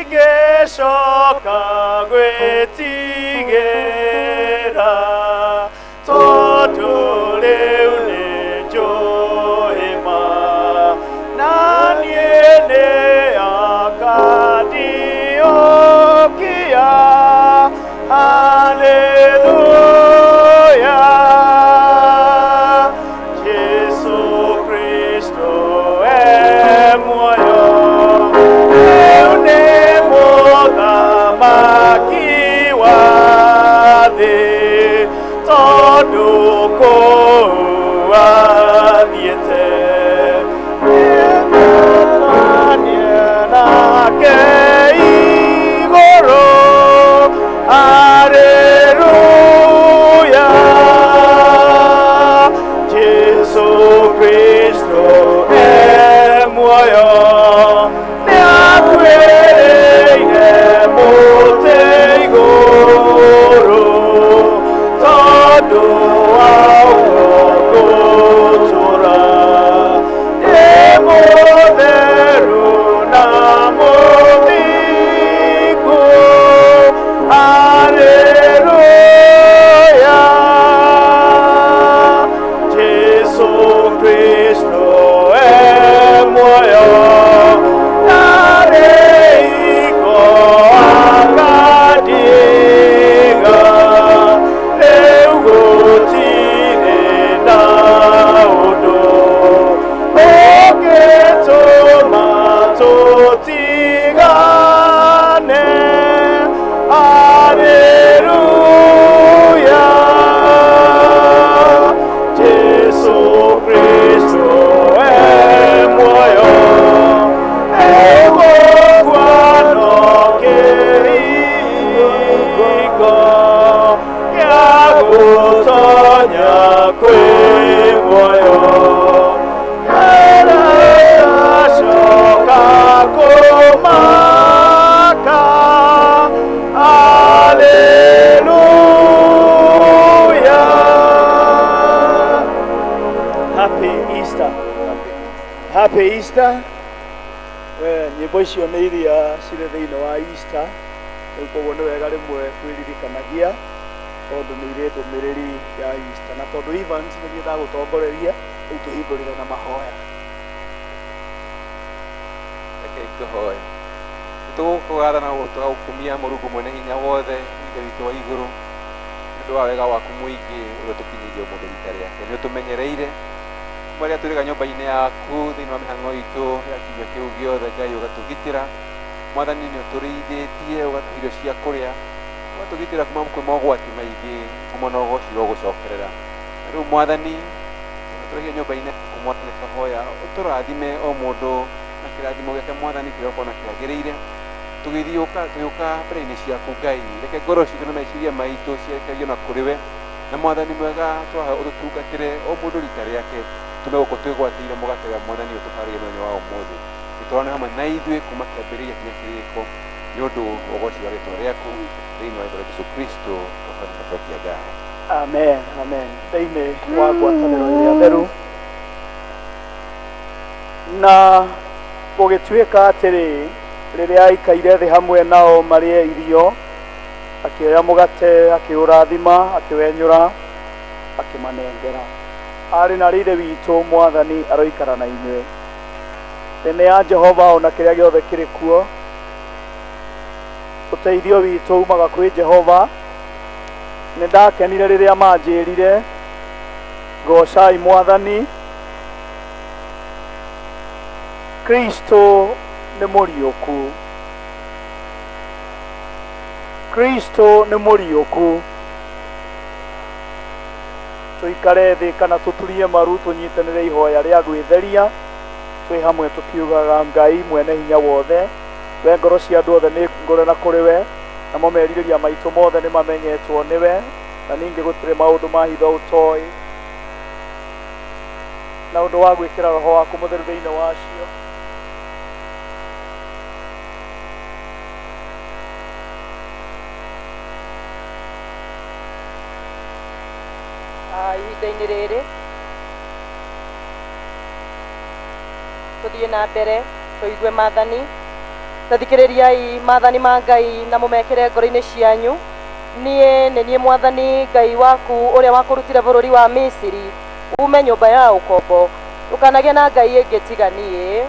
Ndingĩcoka gwĩtigĩra, tondũ rĩu nĩnjũĩ ma, na niĩ nĩakandiũkia. Haleluya, Jesu Kristo e muoyo, rĩu nĩ mũthamaki wa thĩ, tondũ kũu athiĩte nĩngũtania nake igũrũ. Haleluya, Jesu Kristo e muoyo, nĩakuĩrĩire mũtĩ igũrũ, tondũ wa gũtũra ndĩ mũtheru na mũthingu. Haleluya, Jesu Kristo e muoyo, ndarĩ hingo akandiga, rĩu gũtirĩ na ũndũ ũngĩtũma tũtigane. Haleluya, Jesu Kristo e muoyo, egũkua no kĩhingo gĩa gũtonya kwĩ muoyo, Aracoka kũmaka. Haleluya. Happy Easter. Happy Easter. We nyĩmbo icio nĩ iria cirĩ thĩinĩ wa Easter, rĩu koguo nĩ wega rĩmwe kwĩririkanagia tondũ nĩ irĩ ndũmĩrĩri ya Easter, na tondũ Evans nĩ niĩ ndagũtongoreria, rĩu tũhingũrĩre na mahoya. Reke tũhoe. Tũgũkũgatha na tũgagũkumia Mũrungu mwene hinya wothe, Ithe witũ wa igũrũ, nĩ ũndũ wa wega waku mũingĩ ũrĩa ũtũkinyĩirie ũmũthĩ rita rĩake. Nĩ ũtũmenyereire kuma rĩrĩa tũrĩga nyũmba-inĩ yaku thĩinĩ wa mĩhang'o itũ ya kiumia kĩu gĩothe, Ngai ũgatũgitĩra. Mwathani, nĩ ũtũrĩithĩtie, ũgatũhe irio cia kũrĩa, ũgatũgitĩra kuma kwĩ mogwati maingĩ, kuma na ũgoci ũgũcokerera. Na rĩu Mwathani, tũrĩhie nyũmba-inĩ yaku, Mwathani, twahoya ũtũrathime o mũndũ na kĩrathimo gĩake, Mwathani, kĩrĩa ũkona kĩagĩrĩire. Tũgĩthiũka tũgĩũka mbere-inĩ ciaku, Ngai, reke ngoro citũ na meciria maitũ cierekerio na kũrĩ we. Na Mwathani mwega, twahoya ũtũtungatĩre o mũndũ rita rĩake, tume gũkũ twĩgwatĩire mũgate ũrĩa Mwathani ũtũharĩirie mũthenya wa ũmũthĩ. Gĩtwarane hamwe na ithuĩ kuma kĩambĩrĩria kinya kĩrĩko, nĩ ũndũ wa ũgoci wa rĩtwa rĩaku, thĩinĩ wa rĩtwa rĩa Jesu Kristo twahoya na twacokia ngatho. Amen, amen. Thĩinĩ wa ngwatanĩro ĩrĩa theru, na gũgĩtuĩka atĩrĩ, rĩrĩa aikaire thĩ hamwe nao marĩe irio, akĩoya mũgate, akĩũrathima, akĩwenyũra, akĩmanengera. Arĩ na Ithe witũ, Mwathani aroikara na inyuĩ. Thĩ nĩ ya Jehova ona kĩrĩa gĩothe kĩrĩ kuo. Ũteithio witũ umaga kwĩ Jehova. Nĩ ndakenire rĩrĩa manjĩrire, goocai Mwathani. Kristo nĩ mũriũku. Kristo nĩ mũriũku. Tũikare thĩ kana tũturie maru tũnyitanĩre ihoya rĩa gwĩtheria twĩ hamwe tũkiugaga, Ngai mwene hinya wothe, we ngoro cia andũ othe nĩ ngũre na kũrĩ we, namo merirĩria maitũ mothe nĩ mamenyetwo nĩwe, na ningĩ gũtirĩ maũndũ ma hitho ũtoĩ. Na ũndũ wa gwĩkĩra roho waku mũtheru thĩinĩ wacio, Ihinda-inĩ rĩrĩ tũthiĩ na mbere tũigue maathani. Ta thikĩrĩriai maathani ma Ngai na mũmekĩre ngoro-inĩ cianyu. Niĩ nĩ niĩ Mwathani Ngai waku ũrĩa wakũrutire bũrũri wa Misiri uume nyũmba ya ũkombo. Ndũkanagĩe na ngai ĩngĩ tiga niĩ.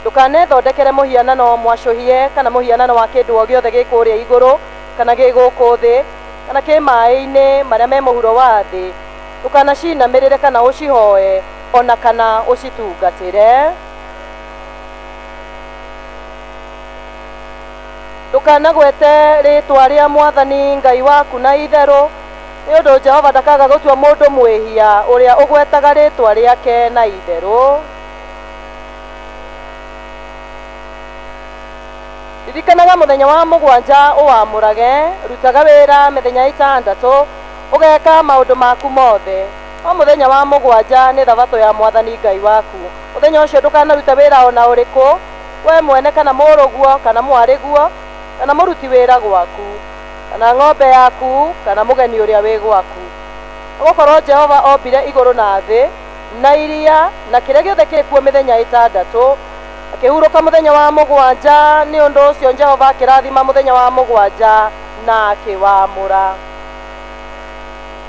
Ndũkanethondekere mũhianano mwacũhie kana mũhianano wa kĩndũ o gĩothe gĩ kũrĩa igũrũ kana gĩ gũkũ thĩ kana kĩ maĩ-inĩ marĩa me mũhuro wa thĩ. Ndũkanacinamĩrĩre kana ũcihoe o na kana ũcitungatĩre. Ndũkanagwete rĩĩtwa rĩa Mwathani Ngai waku na itherũ, nĩ ũndũ Jehova ndakaga gũtua mũndũ mwĩhia ũrĩa ũgwetaga rĩĩtwa rĩake na itherũ. Ririkanaga mũthenya wa mũgwanja ũwamũrage, rutaga wĩra mĩthenya ĩtandatũ, ũgeka maũndũ maku mothe. No mũthenya wa mũgwanja nĩ thabatũ ya Mwathani Ngai waku. Mũthenya ũcio ndũkanarute wĩra o na ũrĩkũ, wee mwene kana mũrũguo kana mwarĩguo, kana mũruti wĩra gwaku, kana ng'ombe yaku, kana mũgeni ũrĩa wĩ gwaku. Nĩgũkorwo Jehova ombire igũrũ na thĩ, na iria, na kĩrĩa gĩothe kĩrĩ kuo mĩthenya ĩtandatũ, akĩhurũka mũthenya wa mũgwanja. Nĩ ũndũ ũcio Jehova akĩrathima mũthenya wa mũgwanja na akĩwamũra.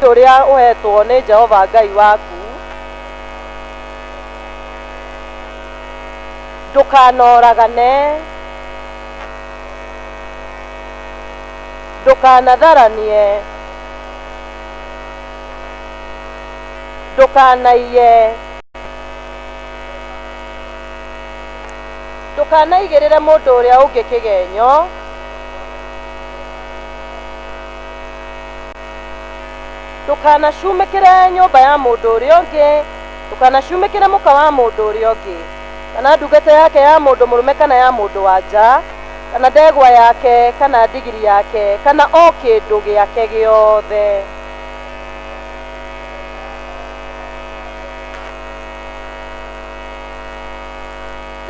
Ũrĩa ũheetwo nĩ Jehova Ngai waku. Ndũkanoragane, ndũkanatharanie, ndũkanaiye, ndũkanaigĩrĩre mũndũ ũrĩa ũngĩ kĩgenyo, ndũkanacumĩkĩre nyũmba ya mũndũ ũrĩa ũngĩ, ndũkanacumĩkĩre mũka wa mũndũ ũrĩa ũngĩ, kana ndungata yake ya mũndũ mũrũme kana ya mũndũ wa nja, kana ndegwa yake kana ndigiri yake, kana o kĩndũ gĩake gĩothe.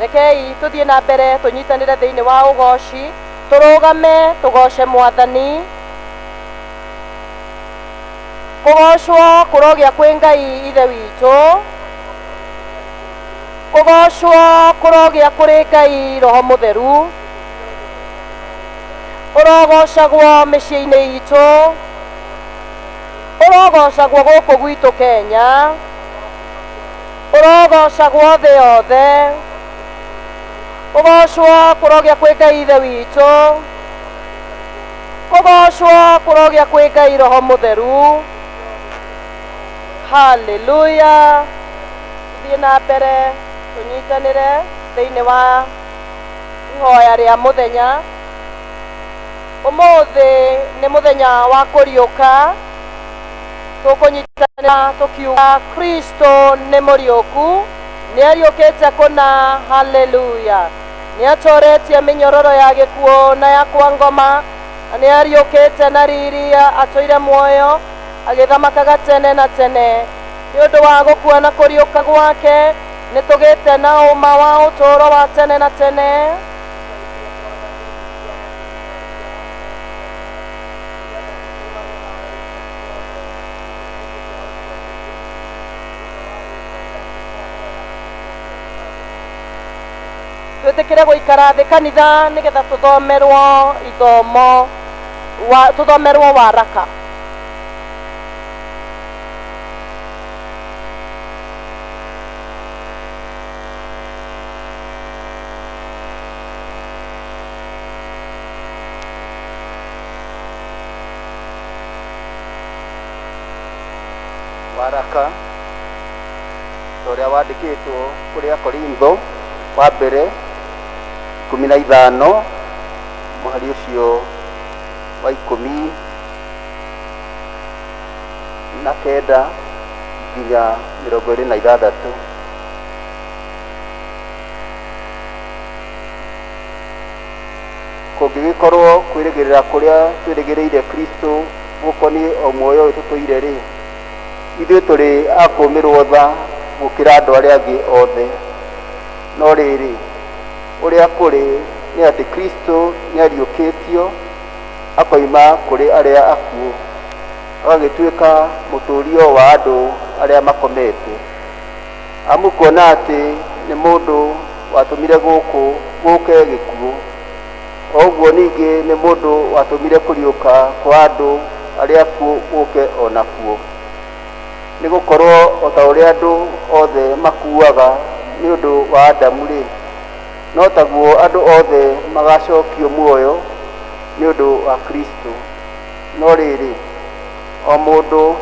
Rekei tũthiĩ na mbere tũnyitanĩre thĩinĩ wa ũgoci, tũrũgame tũgoce Mwathani. Kũgocwo kũrogĩa kwĩ Ngai Ithe witũ, kũgocwo kũrogĩa kũrĩ Ngai Roho Mũtheru, ũrogocagwo mĩciĩ-inĩ itũ, ũrogocagwo gũkũ gwitũ Kenya, ũrogocagwo thĩ yothe. Kũgocwo kũrogĩa kwĩ Ngai Ithe witũ, kũgocwo kũrogĩa kwĩ Ngai Roho Mũtheru. Haleluya. Tũthiĩ na mbere tũnyitanĩre thĩinĩ wa ihoya rĩa mũthenya. Ũmũthĩ nĩ mũthenya wa kũriũka, tũkũnyitanĩra tũkiuga Kristo nĩ mũriũku, nĩ ariũkĩte kũna. Haleluya. Nĩ atoretie mĩnyororo ya gĩkuũ na ya kwa ngoma, na nĩ ariũkĩte na riri atũire muoyo agĩthamakaga tene na tene. Nĩ ũndũ wa gũkua na kũriũka gwake nĩ tũgĩte na ũma wa ũtũũro wa tene na tene. Twĩtĩkĩre gũikara thĩ kanitha nĩgetha tũthomerwo ithomo wa, tũthomerwo waraka. Waraka ta ũrĩa wandĩkĩtwo kũrĩ Akorintho wa mbere 15 mũhari ũcio wa 19 nginya 26. Kũngĩgĩkorwo kwĩrĩgĩrĩra kũrĩa twĩrĩgĩrĩire Kristo gũkoniĩ o muoyo ũyũ tũtũire-rĩ, ithuĩ tũrĩ a kũũmĩrwo tha gũkĩra andũ arĩa angĩ othe. No rĩrĩ, ũrĩa kũrĩ nĩ atĩ Kristo nĩariũkĩtio akoima kũrĩ arĩa akuũ, agagĩtuĩka mũtũũrio wa andũ arĩa makomete. Amu kuona atĩ nĩ mũndũ watũmire gũkũ gũke gĩkuũ, o ũguo ningĩ nĩ mũndũ watũmire kũriũka kwa andũ arĩa akuũ gũke o nakuo. Nĩ gũkorwo o ta ũrĩa andũ othe makuaga nĩ ũndũ wa Adamu-rĩ, no taguo andũ othe magacokio muoyo nĩ ũndũ wa Kristo. No rĩrĩ, o mũndũ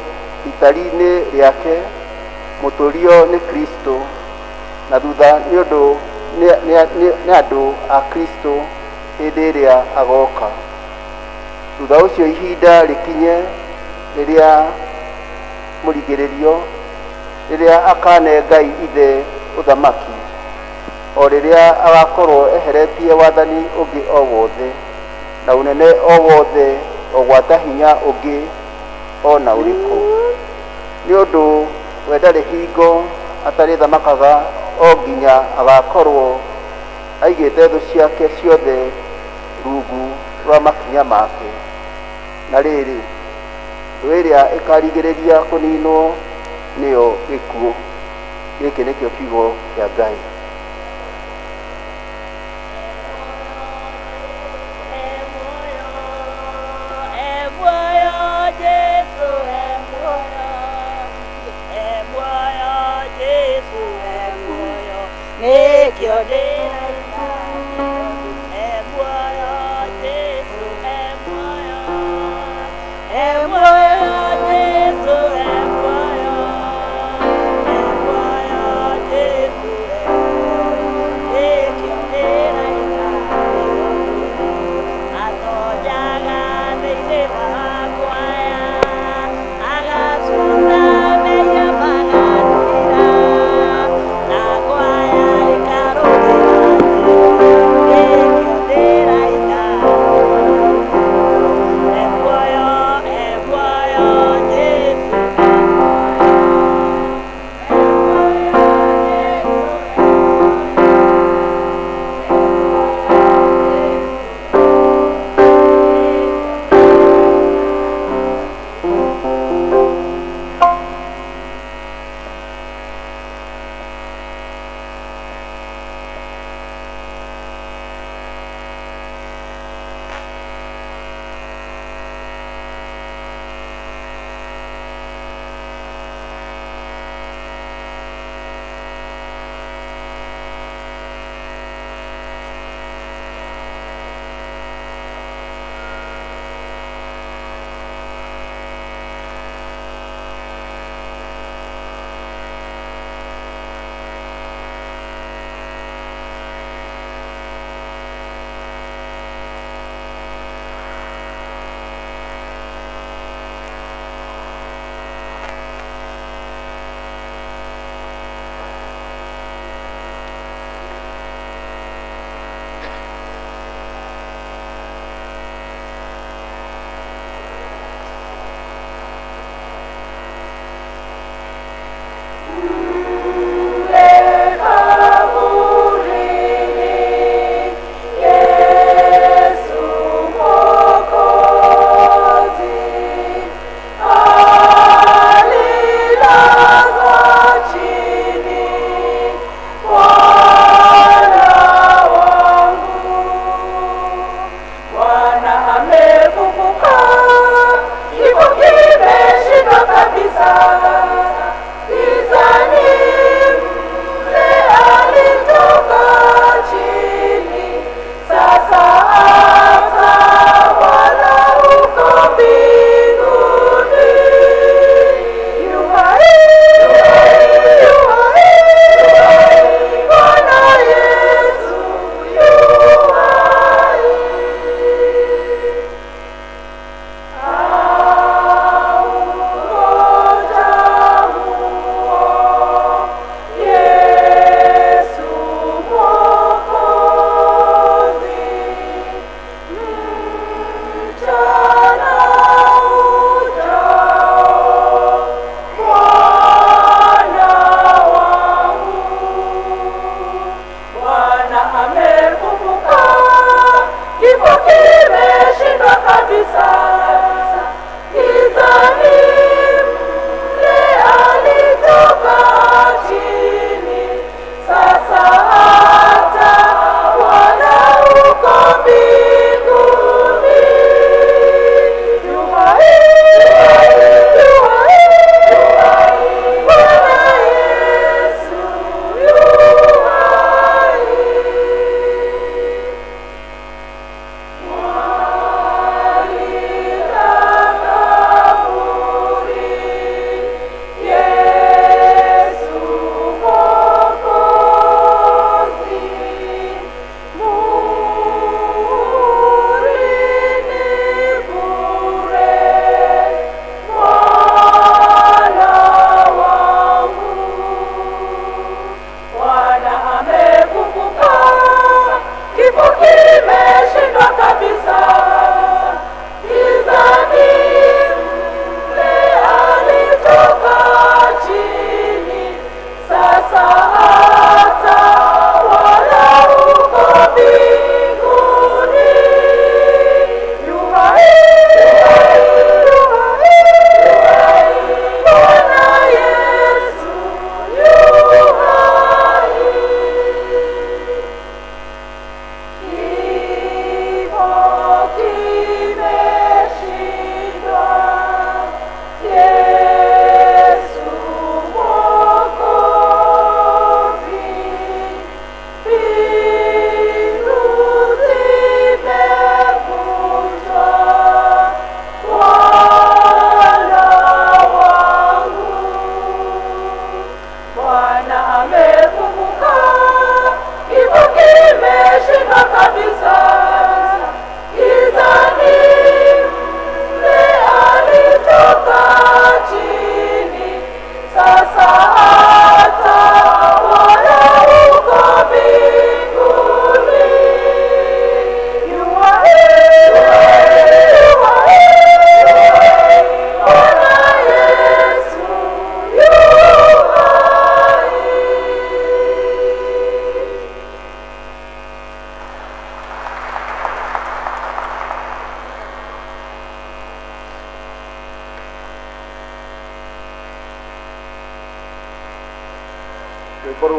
itari-inĩ rĩake mũtũrio nĩ Kristo, na thutha nĩ ũndũ nĩ andũ a Kristo hĩndĩ ĩrĩa agoka. Thutha ũcio ihinda rĩkinye rĩrĩa mũrigĩrĩrio, rĩrĩa akane Ngai Ithe ũthamaki, o rĩrĩa agakorwo eheretie wathani ũngĩ o wothe na ũnene o wothe o gwata hinya ũngĩ o na ũrĩkũ. Nĩ ũndũ we ndarĩ hingo atarĩthamakaga o nginya agakorwo aigĩte thũ ciake ciothe rungu rwa makinya make. Na rĩrĩ, thũ ĩrĩa ĩkarigĩrĩria kũninwo nĩyo gĩkuũ. Gĩkĩ nĩkĩo kiugo kĩa Ngai. Agasusa meya magatira, na kwaya ikarugira.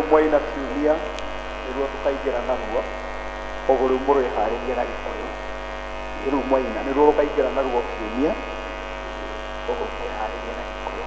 Mwaina kiumia nĩruo tũkaingĩra naruo. Koguo rĩu mũrwĩharĩrie na Gĩkũyũ. Rĩu mwaina nĩruo rũkaingĩra naruo kiumia. Koguo mwĩharĩrie na Gĩkũyũ.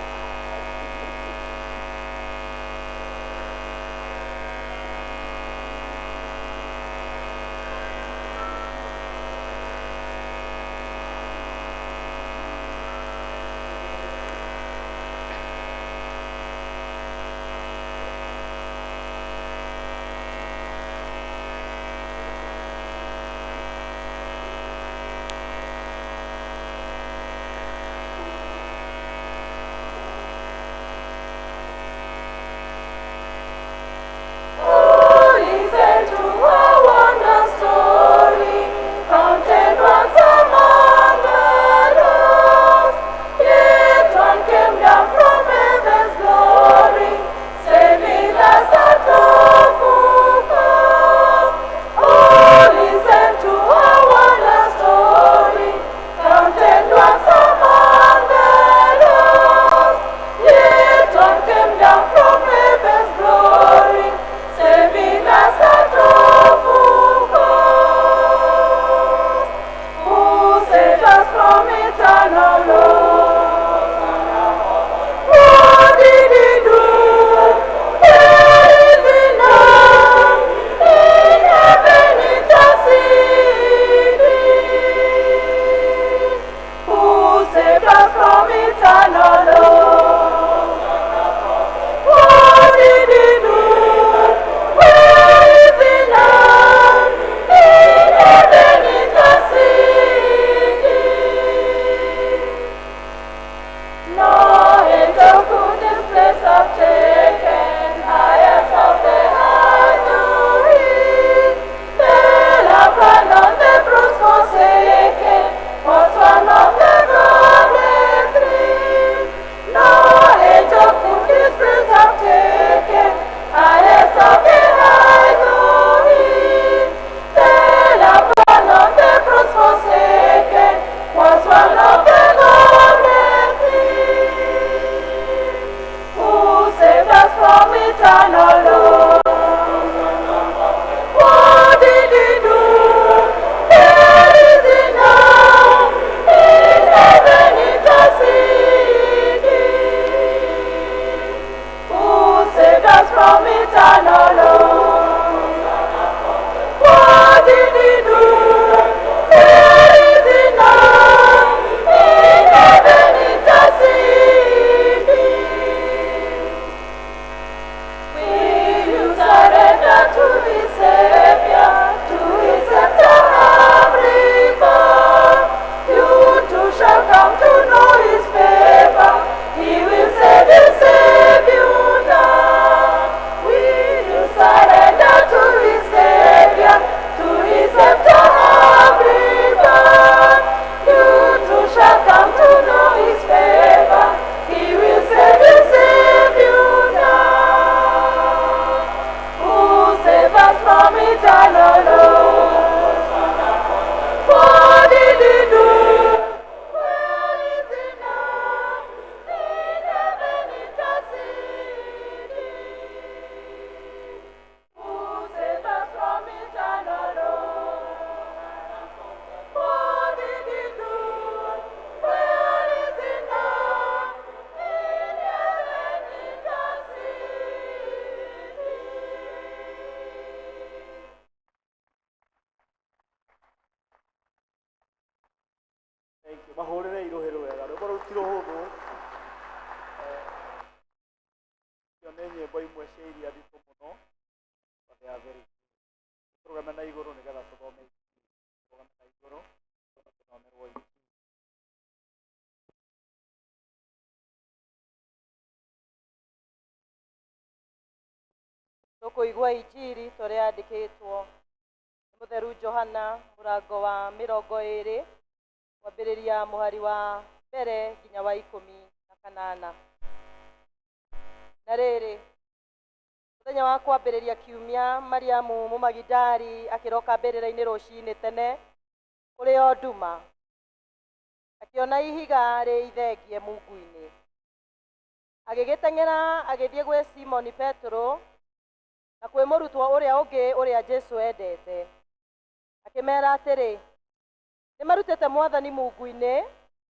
Mahũrĩre iruhĩ rwega rwĩmbo rũu ti rũhũthũ. Icio nĩ nyĩmbo imwe cia iria nditũ mũno, but they are very good. Tũrũgame na igũrũ nĩgetha tũthome injiri. Tũrũgame na igũrũ tũthomerwo injiri. Tũkũigua injiri ta ũrĩa yandĩkĩtwo nĩ Mũtheru Johana mũrango wa 20 kwambĩrĩria mũhari wa mbere nginya wa 18. Na rĩrĩ, mũthenya wa kwambĩrĩria kiumia, Mariamu Mũmagidali akĩroka mbĩrĩra-inĩ rũcinĩ tene kũrĩ o nduma, akĩona ihiga rĩ ithengie mungu-inĩ. Agĩgĩteng'era agĩthiĩ gwĩ Simoni Petero na kwĩ mũrutwo ũrĩa ũngĩ ũrĩa Jesũ endete. Akĩmera atĩrĩ, nĩmarutĩte Mwathani mungu-inĩ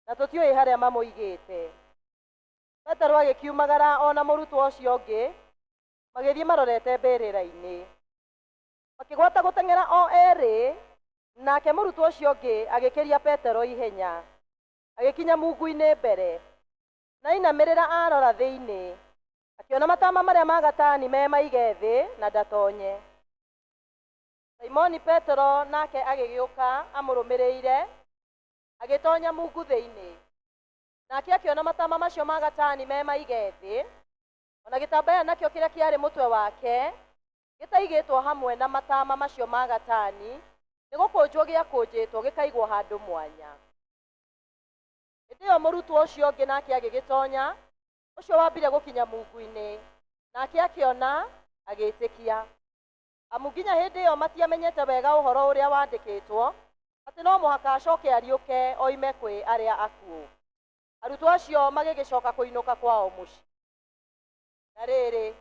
na tũtiũĩ harĩa mamũigĩte. Petero agĩkiumagara o na mũrutwo ũcio ũngĩ, magĩthiĩ marorete mbĩrĩra-inĩ. Makĩgwata gũteng'era o erĩ, nake mũrutwo ũcio ũngĩ agĩkĩria Petero ihenya, agĩkinya mungu-inĩ mbere. Na ainamĩrĩra arora thĩinĩ, akĩona matama marĩa ma gatani me maige thĩ na ndatonye. Simoni Petero nake agĩgĩũka amũrũmĩrĩire, agĩtonya mungu thĩinĩ. Nake akĩona matama macio ma gatani me maige thĩ, ona gĩtambaya nakĩo kĩrĩa kĩarĩ mũtwe wake gĩtaigĩtwo hamwe na matama macio ma gatani, nĩ gũkũnjwo gĩakũnjĩtwo gĩkaigwo handũ mwanya. Hĩndĩ ĩyo mũrutwo ũcio ũngĩ nake agĩgĩtonya, ũcio wambire gũkinya mungu-inĩ, nake akĩona agĩĩtĩkia. Amu nginya hĩndĩ ĩyo matiamenyete wega ũhoro ũrĩa wandĩkĩtwo, atĩ no mũhaka acoke ariũke oime kwĩ arĩa akuũ. Arutwo acio magĩgĩcoka kũinũka kwao mũciĩ. Na rĩrĩ,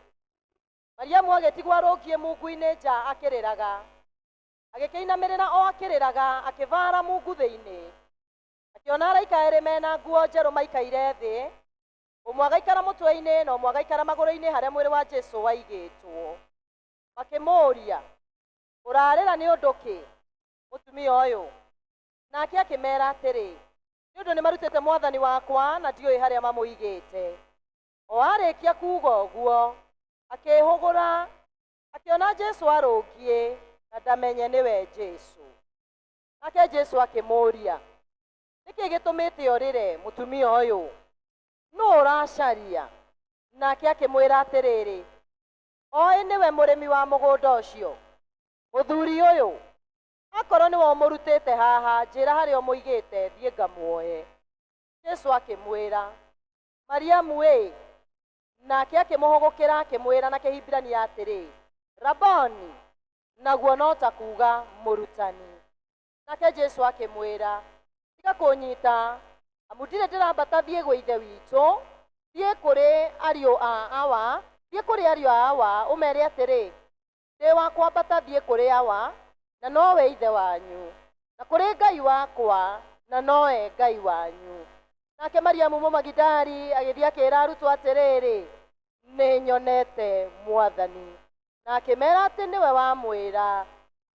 Mariamu agĩtigwo arũngiĩ mungu-inĩ nja akĩrĩraga. Agĩkĩinamĩrĩra o akĩrĩraga, akĩbaara mungu thĩinĩ. Akĩona araika erĩ mena nguo njerũ maikaire thĩ, ũmwe agaikara mũtwe-inĩ na ũmwe agaikara magũrũ-inĩ harĩa mwĩrĩ wa Jesũ waigĩtwo. Makĩmũũria, ũrarĩra nĩ ũndũ kĩ, mũtumia ũyũ? Nake akĩmera atĩrĩ, nĩ ũndũ nĩmarutĩte Mwathani wakwa na ndiũĩ harĩa mamũigĩte. O arĩkia kuuga ũguo, akĩĩhũgũra, akĩona Jesũ arũngiĩ na ndamenye nĩwe Jesũ. Nake Jesũ akĩmũũria, nĩkĩ gĩtũmĩte ũrĩre, mũtumia ũyũ? Nũũ ũracaria? Nake akĩmwĩra atĩrĩrĩ, oĩ nĩwe mũrĩmi wa mũgũnda ũcio. Mũthuri ũyũ, akorwo nĩwe ũmũrutĩte haha, njĩra harĩa ũmũigĩte, thiĩ ngamuoe. Jesũ akĩmwĩra, Mariamu ĩ. Nake akĩmũhũgũkĩra akĩmwĩra na Kĩhibirania atĩrĩ, Raboni, naguo no ta kuuga mũrutani. Nake Jesũ akĩmwĩra, tiga kũnyita, amu ndirĩ ndĩrambata thiĩ gwĩ Ithe witũ, thiĩ kũrĩ ariũ a Awa, thiĩ kũrĩ ariũ a Awa, ũmere atĩrĩ, ndĩ wa kwambata thiĩ kũrĩ Awa, na nowe Ithe wanyu, na kũrĩ Ngai wakwa, na nowe Ngai wanyu. Nake Mariamu Mũmagidali agĩthiĩ akĩĩra arutwo atĩrĩrĩ, nĩnyonete Mwathani. Na akĩmera atĩ nĩwe wamwĩra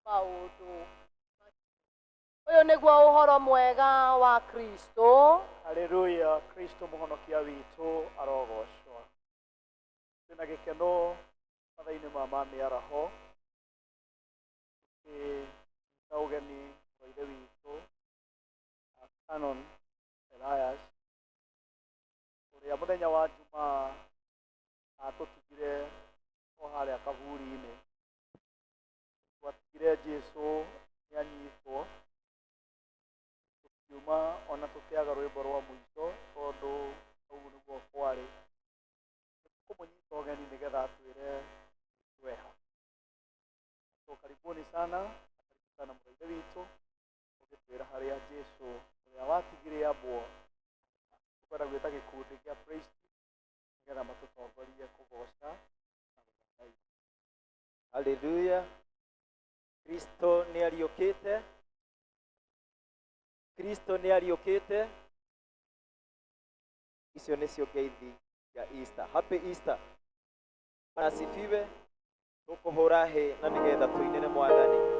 maũndũ. Ũyũ nĩguo ũhoro mwega wa Kristo. Haleluya, Kristo mũhonokia witũ arogocwo. Twĩna gĩkeno mathaa-inĩ ma mĩaraho, tũkĩnyita ũgeni wa Ithe witũ Canon Elias, ũrĩa mũthenya wa Jumaa atũtigire o harĩa kaburi-inĩ. Twatigire Jesũ nĩanyitwo, tũkiuma ona tũkĩaga rwĩmbo rwa mũico tondũ ũguo nĩguo kwarĩ. Tũkũmũnyita ũgeni nĩgetha atwĩre tweha. So karibuni sana, karibu sana mũrũ witũ, ũgĩtwĩra harĩa Jesũ ũrĩa watigire ambwo. Tũkwenda gwĩta gĩkundi kĩa praise team nĩgetha matũtongorie kũgoca na gũthathaiya. Haleluya. Kristo nĩariũkĩte. Kristo nĩariũkĩte. Icio nĩcio ngeithi ya Easter. Happy Easter. Bwana asifiwe. Tũkũhũra hĩ na nĩgetha tũinĩre Mwathani.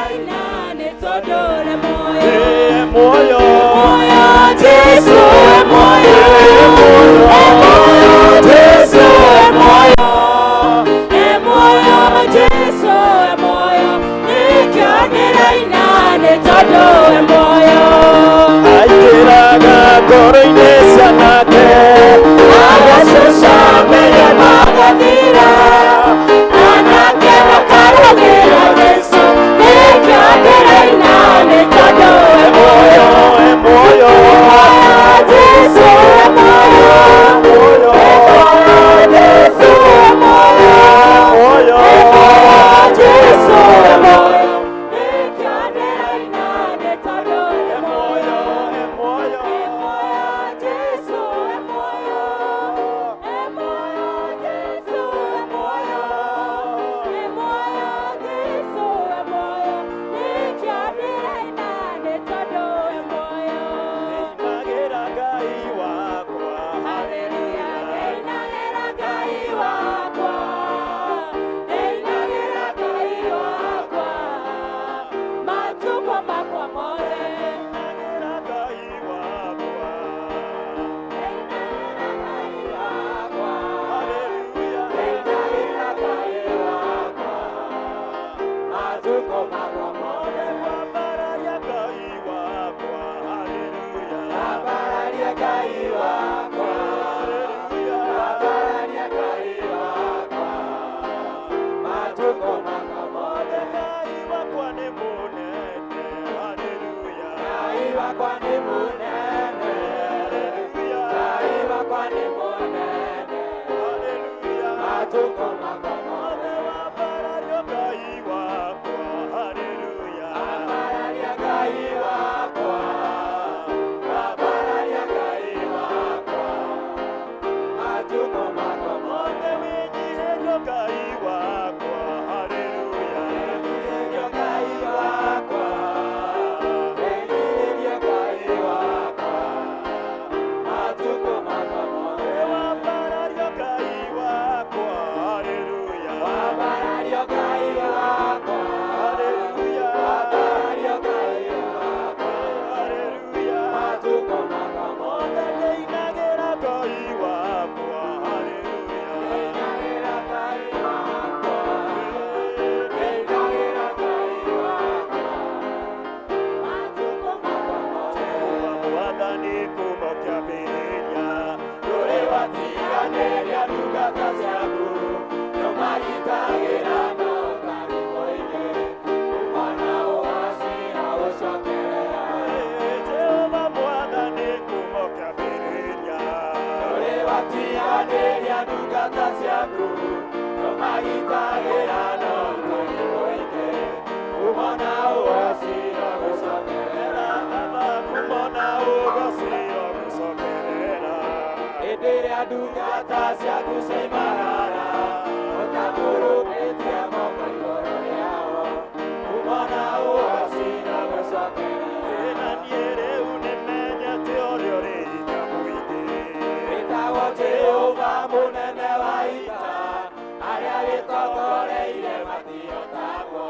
ndĩraina nĩ tondũ e muoyo. E muoyo. Muoyo Jesu e muoyo. E muoyo Jesu e muoyo. E muoyo Jesu e muoyo. Nĩkĩo ndĩraina nĩ tondũ e muoyo. Aingĩraga ngoro-inĩ cianake. Agacucamĩria magathira. Anake makarũgĩra Jesu. Nĩkĩo ndĩraina nĩ tondũ e muoyo. E muoyo. Jesu e muoyo. Muoyo. Jesu e muoyo. Muoyo. Jesu e muoyo. Nĩkĩo ndĩraina nĩ tondũ e muoyo. E muoyo. E muoyo Jesu e muoyo. E muoyo Jesu e muoyo. E muoyo Jesu e muoyo. Nĩkĩo ndĩraina nĩ tondũ e muoyo. Ndĩinagĩra Ngai wakwa. Haleluya, ndĩinagĩra Ngai wakwa. Ndĩinagĩra Ngai wakwa. Matukũ makwa mothe. Ndĩinagĩra Ngai wakwa. Ndĩinagĩra Ngai wakwa. Haleluya. Ndĩinagĩra Ngai wakwa. Matukũ makwa mothe. Kwambararia Ngai wakwa. Haleluya. Ambararia Ngai wakwa. Haleluya. Ambararia Ngai wakwa. Matukũ makwa mothe. Ngai wakwa nĩ mũnene. Haleluya. Ngai wakwa nĩ mũnene. Haleluya. Ngai wakwa nĩ mũnene. Haleluya. Matukũ makwa mothe. Wambararia Ngai wakwa. Haleluya. Ambararia Ngai wakwa. Ambararia Ngai wakwa. Matukũ makwa mothe. Wĩnyihĩrio Ngai wakwa. Haleluya. Wĩnyihĩrio Ngai wakwa. Wĩnyihĩrio Ngai wakwa. Matukũ makwa mothe. Wambararia Ngai wakwa. Haleluya. Wambarario Ngai wakwa. Haleluya. Wambarario Ngai wakwa. Haleluya. Matukũ makwa mothe. Ndĩinagĩra Ngai wakwa. Haleluya. Ndĩinagĩra Ngai wakwa. Ndĩinagĩra Ngai wakwa. Matukũ makwa mothe. Mwathani kuma kĩambĩrĩria. Ndũrĩ watiganĩria ndungata ciaku, nĩũmagitagĩra na ũtarĩ mũingĩ, kumana ũgacira gũcokerera. Jehova Mwathani kuma kĩambĩrĩria. Ndũrĩ watiganĩria ndungata ciaku, nĩũmagitagĩra na ũtarĩ mũingĩ, kumana ũgacira gũcokerera. Baba kumona ũgacira gũcokerera. Hĩndĩ ĩrĩa ndungata ciaku ciaimagara, ũtambũrũkĩtie moko igũrũ rĩao, kumona ũgacira gũcokerera. Na niĩ rĩu nĩmenyete ũrĩa ũrĩ hinya mũingĩ. Wĩtagwo Jehova mũnene wa ita, arĩa wĩtongoreire matihotagwo,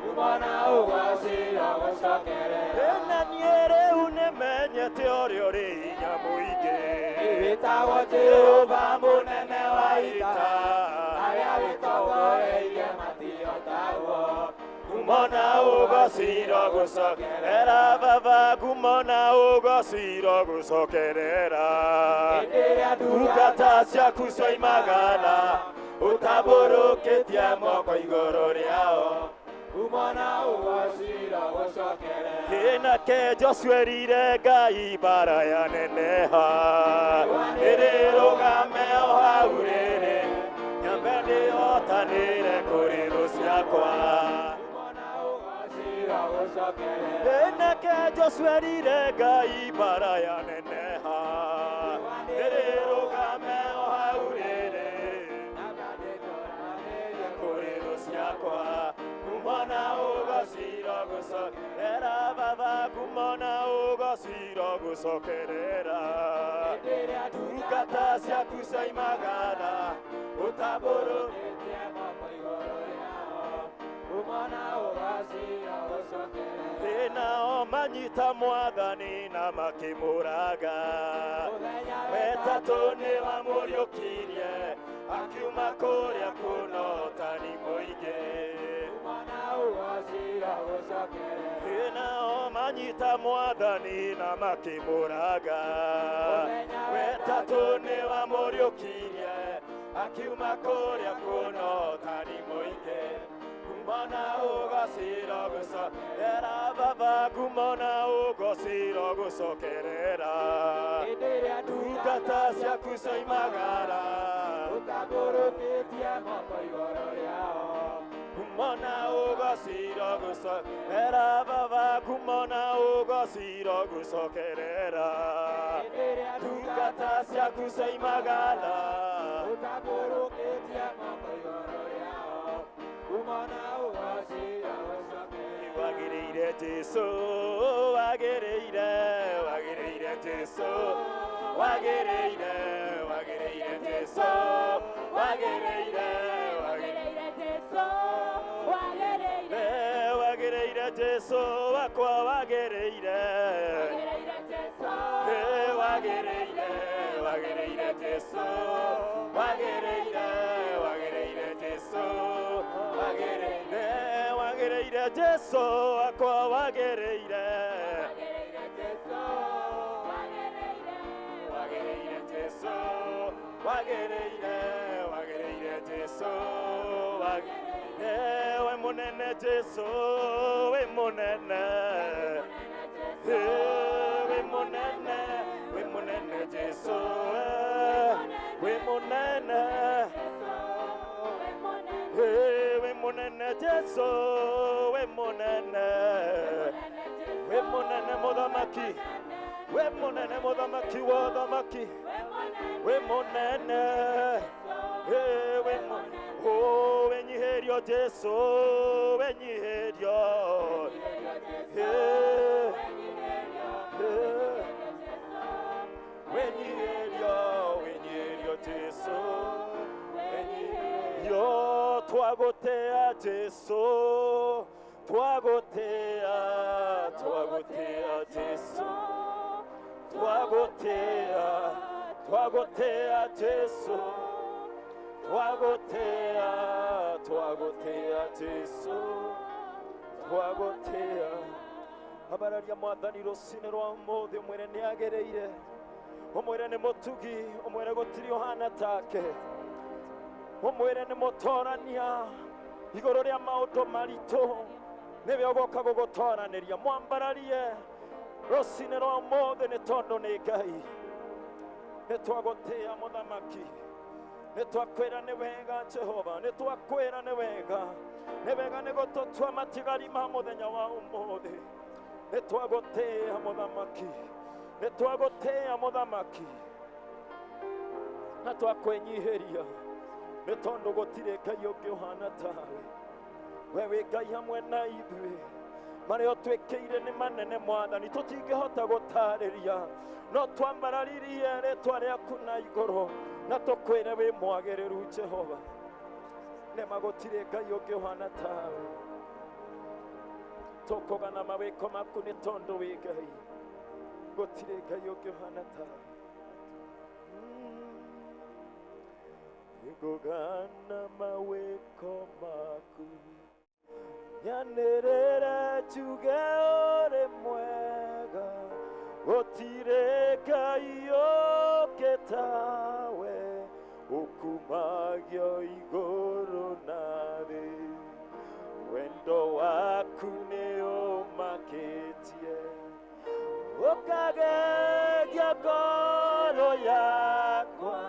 kumona ũgacira gũcokerera. Na niĩ rĩu nĩmenyete ũrĩa ũrĩ hinya mũingĩ. Wĩtagwo Jehova mũnene wa ita, arĩa wĩtongoreire matihotagwo, Kumona ũgacira gũcokerera Baba kumona ũgacira gũcokerera. Hĩndĩ ĩrĩa Ndungata ciaku cioimagara ũtambũrũkĩtie moko igũrũ rĩao. kumona ũgacira gũcokerera. Kĩnake Joshua erire Ngai mbara yaneneha. Nĩrĩrũgame o hau rĩrĩ, nyambe ndĩhotanĩre kũrĩ thũ ciakwa. Kumona ũgacira gũcokerera. Kĩnake Joshua erire Ngai mbara yaneneha. Nĩrĩrũgame o hau rĩrĩ, kũrĩ thũ ciakwa. Kumona ũgacira gũcokerera Baba kumona ũgacira gũcokerera. Hĩndĩ ĩrĩa Ndungata ciaku ciaimagara ũtambũrũkĩtie moko igũrũ rĩao, kumona ũgacira Nao manyita mwathani na makĩmũraga wetatũ nĩ wamũriũkirie akiuma kũrĩa kũnotani mũingĩ nao manyita mwathani na makĩmũraga wetatũ nĩ wamũriũkirie akiuma kũrĩa kũnotani mũingĩ Gumona ugacira gucokerera baba gumona ugacira gucokerera ndungata ciaku cioimagara ũtambũrũkĩtie moko igũrũ rĩao gumona ugacira gucokerera baba gumona ugacira gucokerera ndungata ciaku cioimagara ũtambũrũkĩtie moko igũrũ rĩao gumona ugacira gucokerera wagĩrĩire Jesũ wagĩrĩire wagĩrĩire Jesũ wagĩrĩire wagĩrĩire Jesũ wagĩrĩire wagĩrĩire Jesũ wagĩrĩire wagĩrĩire Jesũ wakwa wagĩrĩire wagĩrĩire Jesũ wagĩrĩire wagĩrĩire Jesũ wagĩrĩire wagĩrĩire Jesũ wagĩrĩire wagĩrĩire Jesũ wakwa wagĩrĩire wagĩrĩire Jesũ wagĩrĩire wagĩrĩire Jesũ wagĩrĩire wagĩrĩire Jesũ wagĩrĩire we mũnene Jesũ we mũnene we mũnene we mũnene Jesũ we mũnene we mũnene Jesũ we mũnene we mũnene mũthamaki we mũnene mũthamaki wa ũthamaki we mũnene we oh wenyihĩrio Jesũ wenyihĩrio wenyihĩrio wenyihĩrio Jesũ wenyihĩrio twagũtĩa Jesũ twagũtĩa twagũtĩa Jesũ twagũtĩa twagũtĩa Jesũ twagũtĩa twagũtĩa Jesũ twagũtĩa abararia mwathani rũcinĩ rwa ũmũthĩ ũmwĩre nĩ agĩrĩire ũmwĩre nĩ mũtugi ũmwĩre gũtirĩ ũhana take ũmwĩre nĩ mũtorania igũrũ rĩa maũndũ maritũ nĩwe ũgoka gũgũtoranĩria mwambararie rũcinĩ rwa ũmũthĩ nĩ tondũ nĩ Ngai nĩ twagũtĩa mũthamaki nĩ twakwĩra nĩ wega Jehova nĩ twakwĩra nĩ wega nĩ wega nĩ gũtũtua matigari ma mũthenya wa ũmũthĩ nĩ twagũtĩa mũthamaki nĩ twagũtĩa mũthamaki na twakwĩnyihĩria nĩ tondũ gũtirĩ Ngai ũngĩ ũhana tawe we wĩ Ngai hamwe na ithuĩ marĩa ũtwĩkĩire nĩ manene mwathani tũtingĩhota gũtarĩria no twambararirie rĩtwa rĩaku na igũrũ na tũkwĩre wĩ mwagĩrĩru Jehova nĩma gũtirĩ Ngai ũngĩ ũhana tawe tũkũgana mawĩko maku nĩ tondũ wĩ Ngai gũtirĩ Ngai ũngĩ ũhana tawe ngũgana mawĩko maku nyanĩrĩre njuge ũrĩ mwega gũtirĩ Ngai ũngĩ tawe ũkumagio igũrũ na thĩ wendo waku nĩ ũmakĩtie ũkagegia ngoro yakwa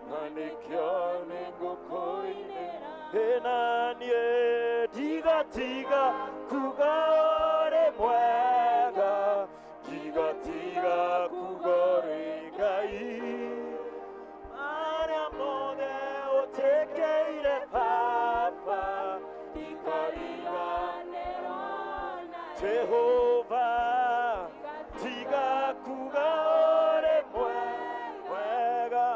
na nĩkĩo nĩngũkũinĩra na niĩ ndigatiga kuga ũrĩ mwega ndigatiga kuga ũrĩ Ngai marĩa mothe ũtĩkĩire Baba ndikariganĩrwo na Jehova tiga kuga ũrĩ mwega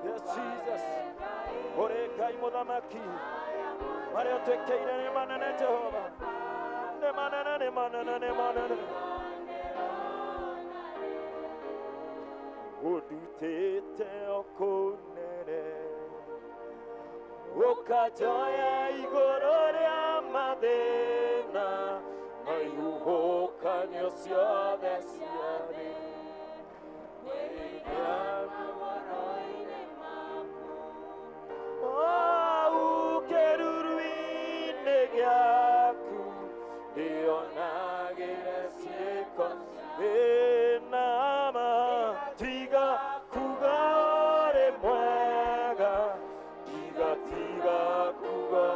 Yes, Jesus. Ũrĩ Ngai mũthamaki Marĩa ũtwĩkĩire nĩ manene Jehova, nĩ manene, nĩ manene, nĩ manene. Ũndutĩte o kũnene, ũkanjoya igũrũ rĩa mathĩna na ihuhũkanio ciothe cia thĩ. Au kĩruru-inĩ gĩaku ndĩonagĩre ciĩko ĩnama, tiga kuga ũrĩ mwega, tiga tiga kuga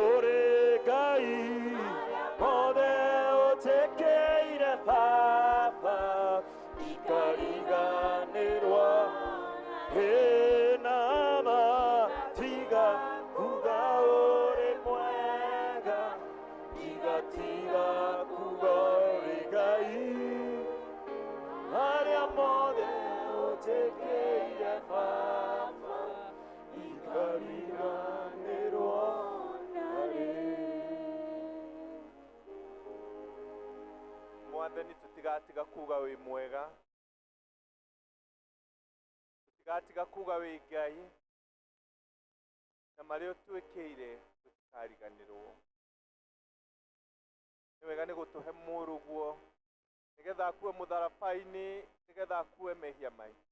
ũrĩ Ngai, mothe ũnjĩkĩire Baba, ikariganĩrwo ĩnama, tiga kuga ũrĩ mwega, tiga tiga kuga ũrĩ Ngai, marĩa mothe ũnjĩkĩire Baba, ikariganĩrwo narĩ. Mwathani, tũtigatiga kuga wĩ mwega, tũtigatiga kuga wĩ Ngai, na marĩa ũtwĩkĩire tũtikariganĩrwo. Nĩ wega nĩ gũtũhe mũrũguo nĩgetha akue mũtharaba-inĩ, nĩgetha akue mehia maitũ.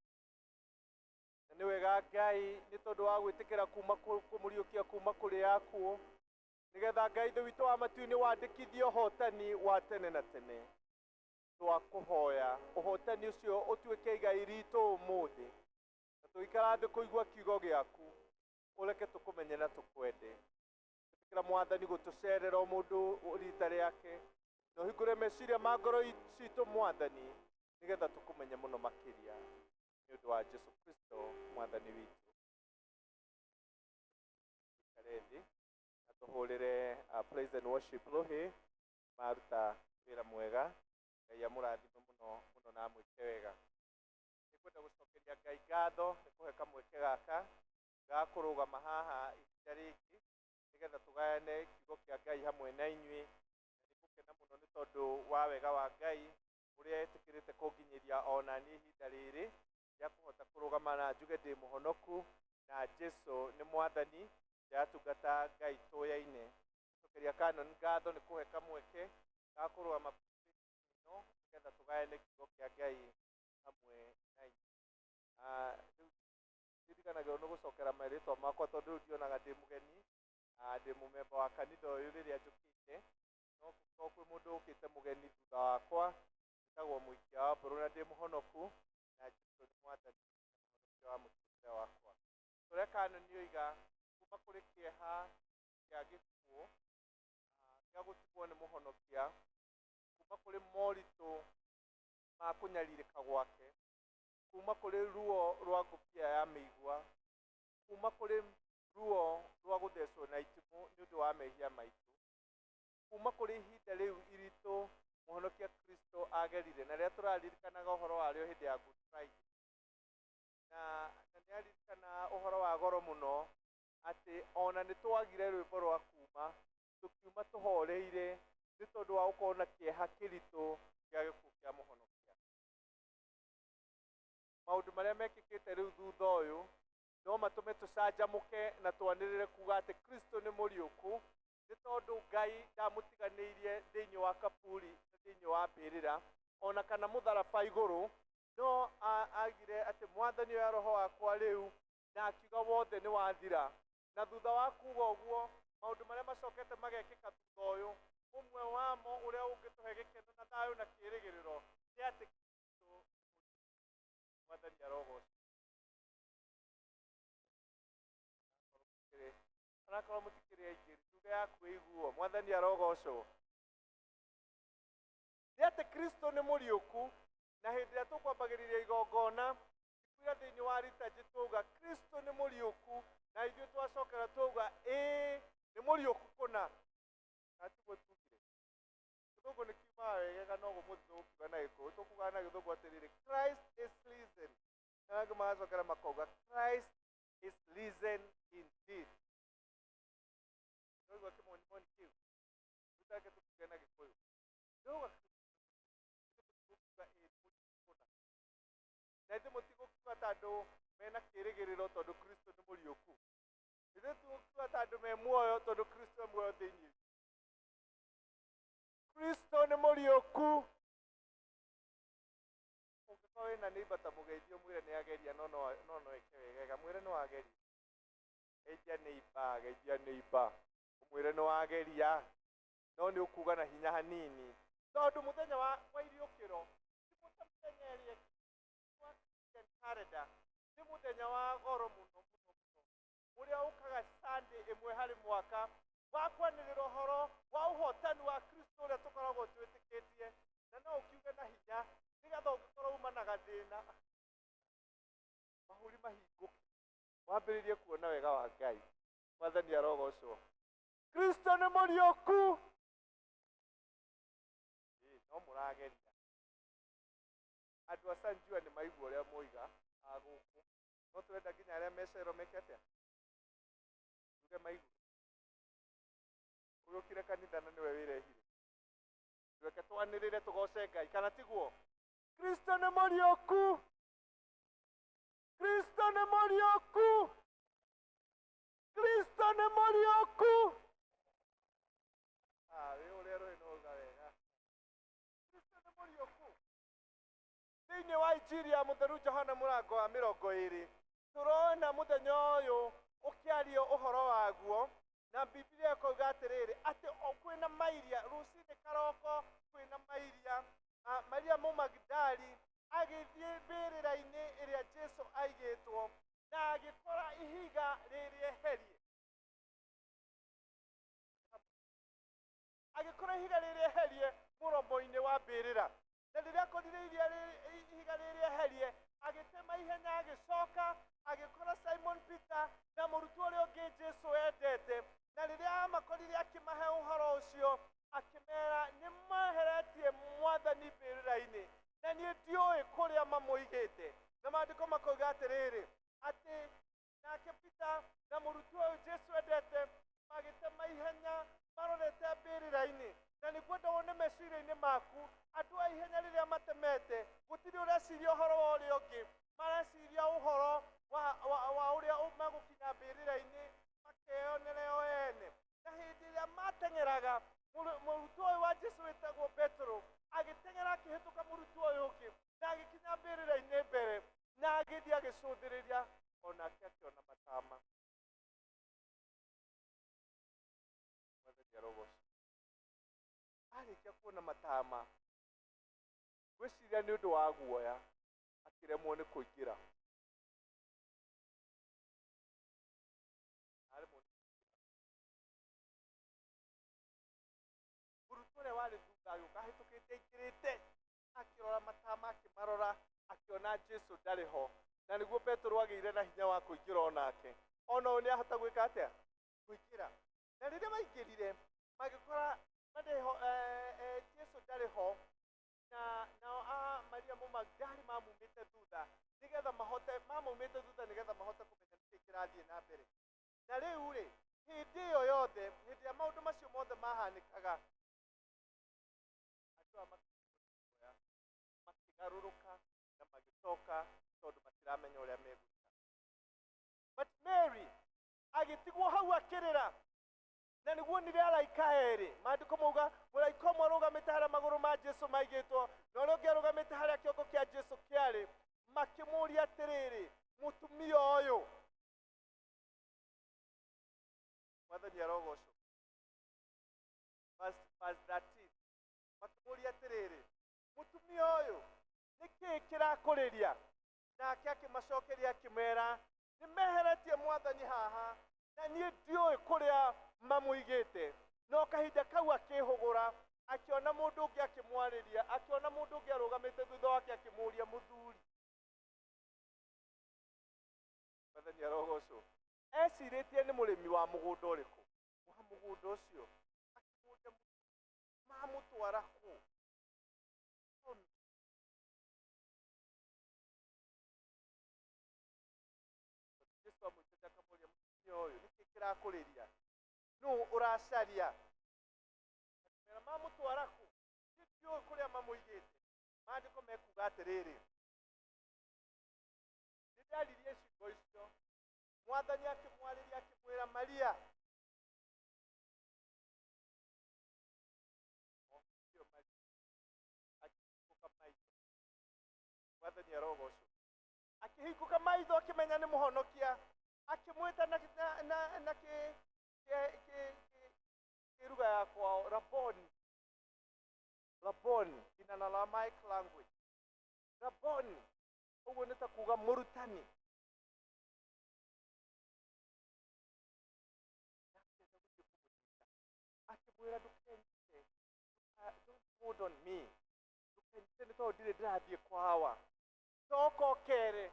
Na nĩ wega Ngai nĩ tondũ wa gwĩtĩkĩra kuma kũmũriũkia kuma kũrĩ akuũ, nĩgetha Ngai Ithe witũ wa matu-inĩ wandĩkithie ũhotani wa tene na tene. Twakũhoya ũhotani ũcio ũtuĩke igai ritũ ũmũthĩ, na tũgĩikara thĩ kũigua kiugo gĩaku, ũreke tũkũmenye na tũkwende. Ĩtĩkĩra Mwathani gũtũcerera o mũndũ rita rĩake, na ũhingũre meciria ma ngoro citũ Mwathani, nĩgetha tũkũmenye mũno makĩria, nĩ ũndũ wa Jesu Kristo Mwathani witũ. Ikare thĩ na tũhũrĩre praise and worship rũhĩ, maruta wĩra mwega. Ngai amũrathime mũno mũno na amwĩke wega. Nĩngwenda gũcokeria Ngai ngatho nĩ kũhe kamweke gaka ga kũrũgama haha ihinda rĩngĩ, nĩgetha tũgayane kiugo kĩa Ngai hamwe na inyuĩ. Na nĩngũkena mũno nĩ tondũ wa wega wa Ngai ũrĩa etĩkĩrĩte kũnginyĩria ona niĩ ihinda rĩrĩ rĩa kũhota kũrũgama na njuge ndĩ mũhonoku na Jesu nĩ Mwathani, ndĩratungata Ngai tũyaine. Cokeria Canon ngatho nĩ kũhe kamweke ga kũrũgama ĩno nĩgetha tũgayane kiugo kĩa Ngai hamwe na inyuĩ. Rĩu ndirikanagĩrwo nĩ gũcokera marĩtwa makwa tondũ rĩu ndionaga ndĩ mũgeni, ndĩ mũmemba wa kanitha ũyũ rĩrĩa njũkĩte, no kũngĩkorwo kwĩ mũndũ ũkĩte mũgeni thutha wakwa, njĩtagwo Mũikia wa Mbũrũ na ndĩ mũhonoku na Jesu nĩ Mwathani na mũhonokia wa mũtũrĩre wakwa. Tũrĩa Canon oiga kuma kũrĩ kĩeha kĩa gĩkuũ, kĩa gũtigwo nĩ mũhonokia, kuma kũrĩ moritũ ma kũnyarirĩka gwake, kuma kũrĩ ruo rwa ngũbia ya mĩigua, kuma kũrĩ ruo rwa gũthecwo na itimũ nĩ ũndũ wa mehia maitũ, kuma kũrĩ ihinda rĩu iritũ mũhonokia Kristo agerire na rĩrĩa tũraririkanaga ũhoro warĩo hĩndĩ ya Good Friday. Na nĩ aririkana ũhoro wa goro mũno atĩ ona nĩ twagire rwĩmbo rwa kuma, tũkiuma tũhoreire nĩ tondũ wa gũkorwo na kĩeha kĩritũ kĩa gĩkuũ kĩa mũhonokia. Maũndũ marĩa mekĩkĩte rĩu thutha ũyũ no matũme tũcanjamũke na twanĩrĩre kuga atĩ Kristo nĩ mũriũku, nĩ tondũ Ngai ndamũtiganĩirie thĩinĩ wa kaburi na thĩinĩ wa mbĩrĩra ona kana mũtharaba igũrũ, no agire atĩ Mwathani oya roho wakwa rĩu, na akiuga wothe nĩ wathira. Na thutha wa kuga ũguo, maũndũ marĩa macokete magekĩka thutha ũyũ, ũmwe wamo ũrĩa ũngĩtũhe gĩkeno na thayũ na kĩĩrĩgĩrĩro nĩ atĩ Kristo Mwathani arogocwo. Onakorwo mũtikĩrĩ aingĩ, tuge yaku ĩiguo, Mwathani arogocwo. Nĩ atĩ Kristo nĩ mũriũku, na hĩndĩ ĩrĩa tũkwambagĩrĩria igongona kwĩra thĩinĩ wa liturgy twauga Kristo nĩ mũriũku, na ithuĩ twacokera twauga ĩĩ nĩ mũriũku kũna. Na tiguo tugire. Gĩthũngũ nĩ kiumaga wega no ũmũthĩ tũgũkiuga na Gĩkũyũ. Tũkugaga na Gĩthũngũ atĩrĩrĩ, Christ is risen. Na angĩ magacokera makauga Christ is risen indeed. Waigua kĩmonimoni kĩu? Rĩu tũkiuge na Gĩkũyũ. Ndĩrauga mũtikuga ĩĩ nĩ mũriũku kũna. Na ithuĩ mũtigũkiuga ta andũ mena kĩĩrĩgĩrĩro tondũ Kristo nĩ mũriũku. Ithuĩ tũgũkiuga ta andũ me muoyo tondũ Kristo e muoyo thĩinĩ. Kristo nĩ mũriũku. Ũngĩkorwo wĩna neighbor ta mũgeithie ũmwĩre nĩ ageria no no no no eke wegega, mwĩre nĩ wageria. Geithia neighbor, geithia neighbor. Ũmwĩre nĩ wageria no nĩ ũkuga na hinya hanini tondũ mũthenya wa iriũkĩro ti mũthenya ĩrĩa ĩngĩ wa Christian calendar, nĩ mũthenya wa goro mũno mũno mũno ũrĩa ũkaga Sunday ĩmwe harĩ mwaka wa kwanĩrĩra ũhoro wa ũhotani wa Kristo ũrĩa tũkoragwo twĩtĩkĩtie, na no ũkiuge na hinya nĩgetha ũngĩkorwo uma na gathĩna mahũri mahingũke wambĩrĩrie kuona wega wa Ngai. Mwathani arogocwo. Kristo nĩ mũriũku. Ĩĩ, no mũrageria. Andũ a Sanjua nĩ maigua ũrĩa moiga a gũkũ, no tũrenda nginya arĩa mecero meke atĩa, tuge maigue. Ũgĩũkire kanitha na nĩwe wĩrehire, reke twanĩrĩre tũgoce Ngai, kana tiguo? Kristo nĩ mũriũku. Kristo nĩ mũriũku. Kristo nĩ mũriũku. Ah, wĩ ũrĩa rũĩ no uga wega. Kristo nĩ mũriũku. Thĩinĩ wa Injiri ya Mũtheru Johana mũrango wa 20 tũrona mũthenya ũyũ ũkĩario ũhoro waguo, na Bibilia ĩkauga atĩrĩrĩ atĩ kwĩna mairia rũcinĩ karoko, kwĩna mairia, Maria Mũmagidali agĩthiĩ mbĩrĩra-inĩ ĩrĩa Jesu aigĩtwo na agĩkora ihiga rĩrĩeherie. Agĩkora ihiga rĩrĩeherie mũromo-inĩ wa mbĩrĩra. Na rĩrĩa akorire ihiga rĩrĩeherie, agĩtema ihenya agĩcoka agĩkora Simon Peter na mũrutwo ũrĩa ũngĩ Jesu endete. Na rĩrĩa amakorire akĩmahe ũhoro ũcio, akĩmera nĩ meheretie Mwathani mbĩrĩra-inĩ na niĩ ndiũĩ kũrĩa mamũigĩte. Na maandĩko makoiga atĩrĩrĩ atĩ nake Peter na mũrutwo ũyũ Jesu endete magĩtema ihenya marorete mbĩrĩra-inĩ. Na nĩguo wone meciria-inĩ maku andũ a ihenya rĩrĩa matemete gũtirĩ ũreciria ũhoro wa ũrĩa ũngĩ, mareciria ũhoro wa ũrĩa megũkinya mbĩrĩra-inĩ makeyonere o ene. Na hĩndĩ ĩrĩa mateng'eraga, mũrutwo ũyũ wa Jesu wĩtagwo Petero agĩteng'era akĩhĩtũka mũrutwo ũyũ ũngĩ na agĩkinya mbĩrĩra-inĩ mbere na agĩthiĩ agĩcũthĩrĩria, onake akĩona matama. Mwathani arogocwo. Arĩkia kuona matama, ngwĩciria nĩ ũndũ wa guoya akĩremwo nĩ kũingĩra. Aremwo nĩ kũingĩra. Mũrutwo ũrĩa warĩ thutha agĩũka ahĩtũkĩte aingĩrĩte, akĩrora matama, akĩmarora, akĩona Jesu ndarĩ ho. Na nĩguo Petero agĩire na hinya wa kũingĩra onake. Ona ũyũ nĩahota gwĩka atĩa? Kũingĩra. Na rĩrĩa maingĩrire, magĩkora ndarĩ ho, Jesu ndarĩ ho, na nao a Maria Mũmagdali mamumĩte thutha nĩgetha mahote, mamumĩte thutha nĩgetha mahote kũmenya nĩkĩ kĩrathiĩ na mbere. Na rĩu rĩ, hĩndĩ ĩyo yothe, hĩndĩ ya maũndũ macio mothe mahanĩkaga, andũ aya makĩgarũrũka na magĩcoka tondũ matiramenya ũrĩa megwĩka. But Mary agĩtigwo hau akĩrĩra, na nĩguo onire araika erĩ. Maandĩko mauga mũraika ũmwe arũgamĩte harĩa magũrũ ma Jesu maigĩtwo na ũrĩa ũngĩ arũgamĩte harĩa kĩongo kĩa Jesu kĩarĩ, makĩmũũria atĩrĩrĩ, mũtumia ũyũ, Mwathani arogocwo. Verse 13, makĩmũũria atĩrĩrĩ, mũtumia ũyũ, nĩkĩĩ kĩrakũrĩria? Nake akĩmacokeria akĩmera, nĩmeheretie Mwathani haha, na niĩ ndiũĩ kũrĩa mamũigĩte. No kahinda kau akĩhũgũra, akĩona mũndũ ũngĩ akĩmwarĩria, akĩona mũndũ ũngĩ arũgamĩte thutha wake akĩmũũria, mũthuri. Mwathani arogocwo. Ecirĩtie nĩ mũrĩmi wa mũgũnda ũrĩkũ? Wa mũgũnda ũcio. Akĩmũũria, mũthuri, mamũtwara kũ? Jesu amwĩtĩte akamũũria, mũtumia ũyũ, nĩkĩ kĩrakũrĩria? Nũ ũracaria? Akĩmera, mamũtwara kũ? Ndiũĩ kũrĩa mamũigĩte. Maandĩko mekuga atĩrĩrĩ, nĩndaririe ciugo icio, Mwathani akĩmwarĩria akĩmwĩra, Maria. O, Maria akĩhingũka maitho. Mwathani arogocwo. Akĩhingũka maitho, akĩmenya nĩ mũhonokia, akĩmwĩta na kĩruga ya kwao, Raboni, Raboni, in an Aramaic language. Raboni ũguo nĩ ta kuga mũrutani. Ndakĩenda gũthiĩ kũmũnyita, akĩmwĩra, ndũkenyite, don't hold on me, ndũkenyite nĩ tondũ ndirĩ ndĩrathiĩ kwa Awa. Coka ũkere,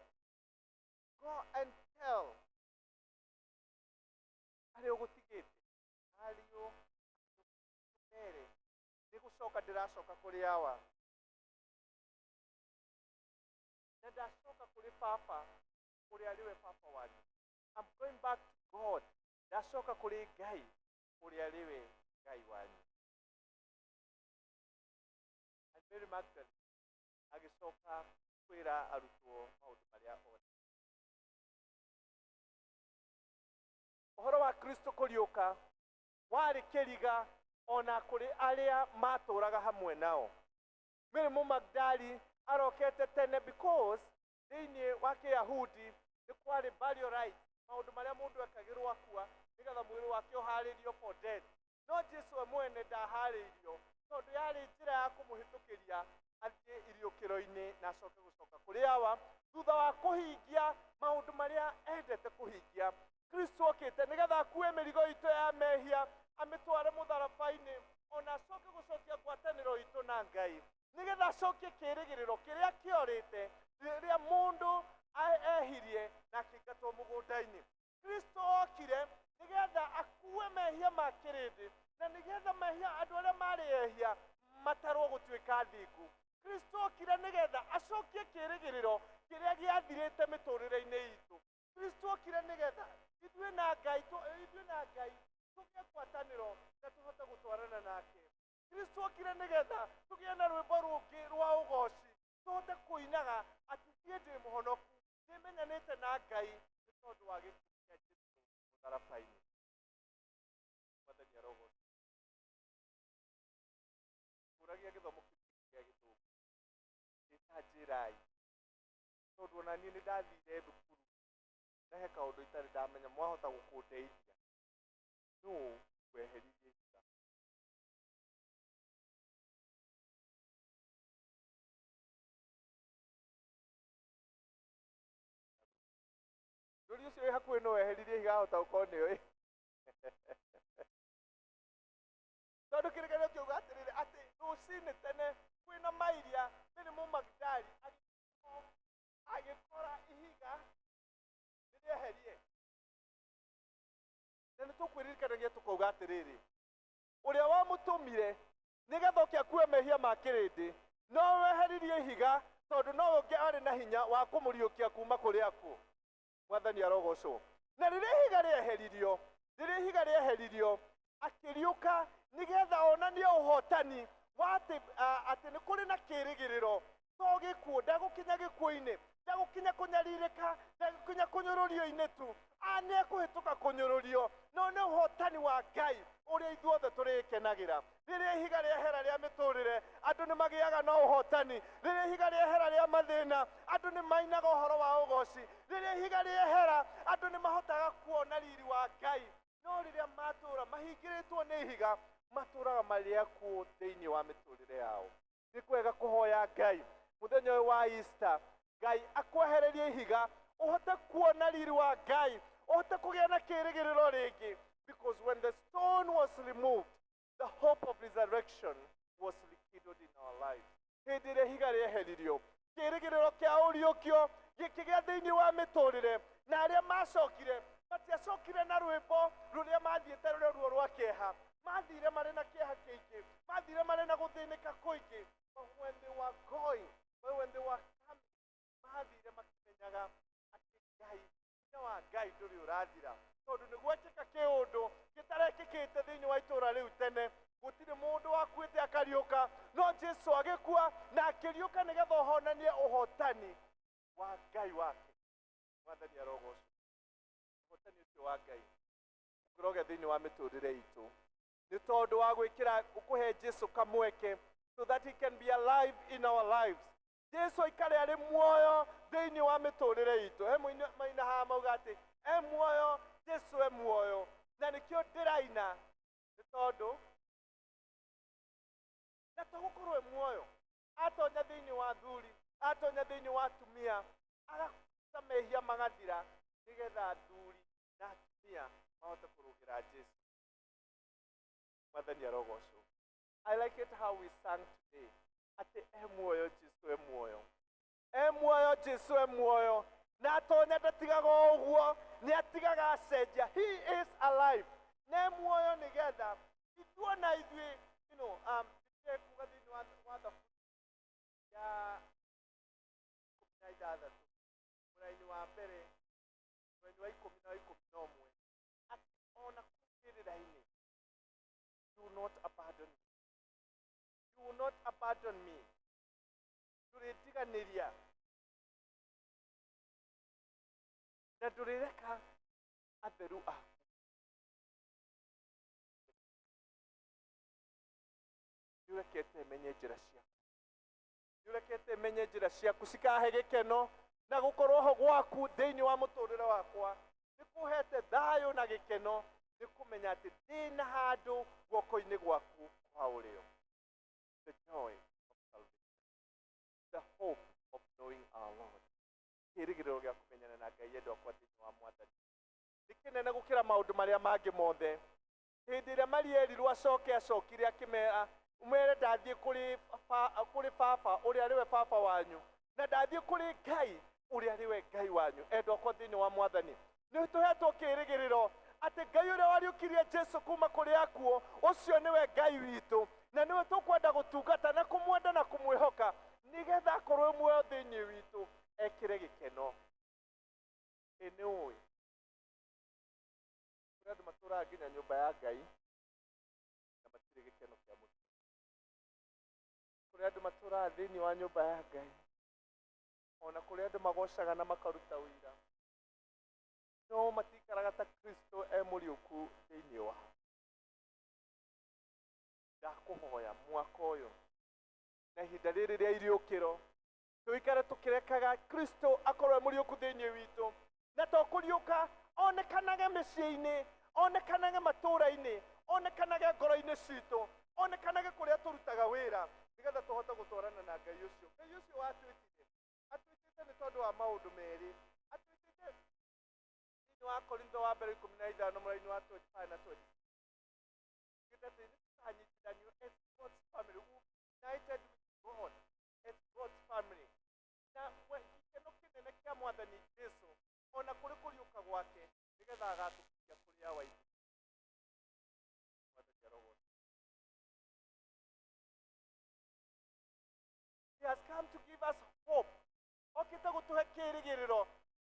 go and tell arĩa ũgũtigĩte, ariũ mere nĩ gũcoka ndĩracoka kũrĩ Awa, na ndacoka kũrĩ baba ũrĩa arĩ we baba wanyu. I'm going back to God. Ndacoka kũrĩ Ngai ũrĩa arĩ we Ngai wanyu. And Mary Magdalene agĩcoka kwĩra arutwo maũndũ marĩa one. Ũhoro wa Kristo kũriũka warĩ kĩriga ona kũrĩ arĩa matũraga hamwe nao. Mary Mũmagdali arokete tene because thĩinĩ wa Kĩyahudi nĩ kwarĩ burial rites, maũndũ marĩa mũndũ ekagĩrwo akua nĩgetha mwĩrĩ wake ũharĩrio for death. No Jesu we mwene ndaharĩirio, tondũ yarĩ njĩra ya kũmũhĩtũkĩria athiĩ iriũkĩro-inĩ na acoke gũcoka kũrĩ Awa thutha wa kũhingia maũndũ marĩa endete kũhingia. Kristo okĩte nĩgetha akue mĩrigo itũ ya mehia, amĩtware mũtharaba-inĩ, ona acoke gũcokia ngwatanĩro itũ na Ngai, nĩgetha acokie kĩĩrĩgĩrĩro kĩrĩa kĩorĩte rĩrĩa mũndũ ehirie na akĩingatwo mũgũnda-inĩ. Kristo okire nĩgetha akue mehia ma kĩrĩndĩ, na nĩgetha mehia andũ arĩa marĩ ehia matarwo gũtuĩka thingu. Kristo okire nĩgetha acokie kĩĩrĩgĩrĩro kĩrĩa gĩathirĩte mĩtũrĩre-inĩ itũ. Kristo okire nĩgetha ithuĩ na Ngai tũgĩe ngwatanĩro na tũhote gũtwarana nake. Kristo okire nĩgetha tũgĩe na rwĩmbo rũngĩ rwa ũgoci, tũhote kũinaga atĩ niĩ ndĩ mũhonoku, nĩmenyanĩte na Ngai nĩ tondũ wa gĩkuũ kĩa Jesu mũtharaba-inĩ. Mwathani arogocwo. Kũragia gĩthomo kĩu gĩa Gĩthũngũ gĩtanjĩrai, tondũ ona niĩ nĩ ndathire thukuru na he kaũndũ itarĩ ndamenya. Mwahota gũkũndeithia, nũ weheririe ihiga? Ndũri ũcio wĩ hakuhĩ, nũ weheririe ihiga? Ahota gũkorwo nĩoĩ, tondũ kĩrĩkanĩro kĩuga atĩrĩrĩ, atĩ rũcinĩ tene kwĩna mairia, Mary Mũmagdali agĩkora ihiga nĩrĩeherie. Na nĩ tũkwĩririkanagia tũkauga atĩrĩrĩ, ũrĩa wamũtũmire nĩgetha oke akue mehia ma kĩrĩndĩ no weheririe ihiga, tondũ no ũngĩ arĩ na hinya wa kũmũriũkia kuma kũrĩ akuũ. Mwathani arogocwo. Na rĩrĩa ihiga rĩeheririo, akĩriũka nĩgetha onanie ũhotani wa atĩ nĩ kũrĩ na kĩĩrĩgĩrĩro. To gĩkuũ, ndagũkinya gĩkuũ-inĩ, ndagũkinya kũnyarirĩka, ndagũkinya kũnyũrũrio-inĩ tu, a nĩ ekũhĩtũka kũnyũrũrio, no nĩ ũhotani wa Ngai ũrĩa ithuothe tũrĩkenagĩra. Rĩrĩa ihiga rĩehera rĩa mĩtũrĩre, andũ nĩ magĩaga na ũhotani. Rĩrĩa ihiga rĩehera rĩa mathĩna, andũ nĩ mainaga ũhoro wa ũgoci. Rĩrĩa ihiga rĩehera, andũ nĩ mahotaga kuona riri wa Ngai. No rĩrĩa matũra mahingĩrĩtwo nĩ ihiga, matũraga marĩ akuũ thĩinĩ wa mĩtũrĩre yao. Nĩ kwega kũhoya Ngai mũthenya ũyũ wa Easter, Ngai akwehererie ihiga, ũhote kuona riri wa Ngai, ũhote kũgĩa na kĩĩrĩgĩrĩro rĩngĩ, because when the stone was removed, the hope of resurrection was rekindled in our lives. Hĩndĩ ĩrĩa ihiga rĩeheririo, kĩĩrĩgĩrĩro kĩa ũriũkio gĩkĩgĩa thĩinĩ wa mĩtũrĩre. Na arĩa macokire matiacokire na rwĩmbo rũrĩa mathiĩte rũrĩa ruo rwa kĩeha. Mathire marĩ na kĩeha kĩingĩ, mathire marĩ na gũthĩnĩka kũingĩ, but when they were going, but when they were coming, mathire makĩmenyaga atĩ Ngai Hinya wa Ngai ndũrĩ ũrathira, tondũ nĩ gwekĩka kĩũndũ gĩtarekĩkĩte thĩinĩ wa itũũra rĩu tene. Gũtirĩ mũndũ wakuĩte akariũka, no Jesu agĩkua na akĩriũka nĩgetha ohonanie ũhotani wa Ngai wake. Mwathani arogocwo. Ũhotani ũcio wa Ngai ũkĩroge thĩinĩ wa mĩtũrĩre itũ nĩ tondũ wa gwĩkĩra kũhe Jesu kamweke so that he can be alive in our lives. Jesu aikare arĩ muoyo thĩinĩ wa mĩtũrĩre itũ. He maina haha mauga atĩ e muoyo, Jesu e muoyo, na nĩkĩo ndĩraina, nĩ tondũ na to gũkorwo e muoyo, atonya thĩinĩ wa thuri, atonya thĩinĩ wa atumia, agakuta mehia magathira, nĩgetha athuri na atumia mahote kũrũgĩra Jesu. Mwathani arogocwo. I like it how we sang today atĩ e muoyo, Jesu e muoyo, e muoyo, Jesu e muoyo, na atonya ndatigaga o ũguo, nĩ atigaga acenjia. He is alive na e muoyo nĩgetha ithuo na ithuĩ kuga thĩinĩ wa Thaburi ya 16 mũraini wa mbere, mũraini wa 10 na wa 11, atĩ ona kũmbĩrĩra-inĩ, you will not abandon me, you will not abandon me, ndũrĩndiganĩria na ndũrĩreka atheru aku. Nĩũrekete menye njĩra ciaku, nĩũrekete menye njĩra ciaku cikahe gĩkeno, na gũkorwo ho gwaku thĩinĩ wa mũtũrĩre wakwa nĩ kũhete thayũ na gĩkeno, nĩ kũmenya atĩ ndĩna handũ guoko-inĩ gwaku kwa ũrĩo. The joy of salvation, the hope of knowing our Lord. Kĩĩrĩgĩrĩro gĩa kũmenyana na Ngai, endwa akwa thĩinĩ wa Mwathani, nĩ kĩnene gũkĩra maũndũ marĩa mangĩ mothe. Hĩndĩ ĩrĩa Maria erirwo acoke, acokire akĩmera, mwere ndathiĩ kũrĩ baba ũrĩa arĩ we baba wanyu, na ndathiĩ kũrĩ Ngai ũrĩa arĩ we Ngai wanyu. Endwa akwa thĩinĩ wa Mwathani, nĩ tũhetwo kĩĩrĩgĩrĩro atĩ Ngai ũrĩa wariũkirie Jesu kuma kũrĩ akuũ, ũcio nĩwe Ngai witũ, na nĩwe tũkwenda gũtungata na kũmwenda na kũmwĩhoka, nĩgetha akorwo muoyo thĩinĩ witũ, ekĩre gĩkeno. Ĩ nĩ ũĩ kũrĩ andũ matũraga nginya nyũmba ya Ngai na matirĩ gĩkeno kĩa mũtwe. Kũrĩ andũ matũraga thĩinĩ wa nyũmba ya Ngai, ona kũrĩ andũ magocaga na makaruta ũira, no matikaraga ta Kristo e mũriũku thĩinĩ wao. Ndakũhoya mwaka ũyũ na ihinda rĩrĩ rĩa iriũkĩro tũikare tũkĩrekaga Kristo akorwo e mũriũku thĩinĩ witũ, na to kũriũka, onekanage mĩciĩ-inĩ, onekanage matũũra-inĩ, onekanage ngoro-inĩ citũ, onekanage kũrĩa tũrutaga wĩra, nĩgetha tũhote gũtwarana na Ngai ũcio. Ngai ũcio watwĩtire, atwĩtĩte nĩ tondũ wa maũndũ merĩ. Atwĩtĩte thĩinĩ wa Korintho wa mbere 15 mũraini wa 25 na 26, atĩ nĩ tũkanyitithanio as God's family, we united with God as God's family. Na gĩkeno kĩnene kĩa Mwathani Jesu ona kũrĩ kũriũka gwake, nĩgetha agatũkinyia kũrĩ awa ithe. Mwathani arogocwo. He has come to give us hope. Okĩte gũtũhe kĩĩrĩgĩrĩro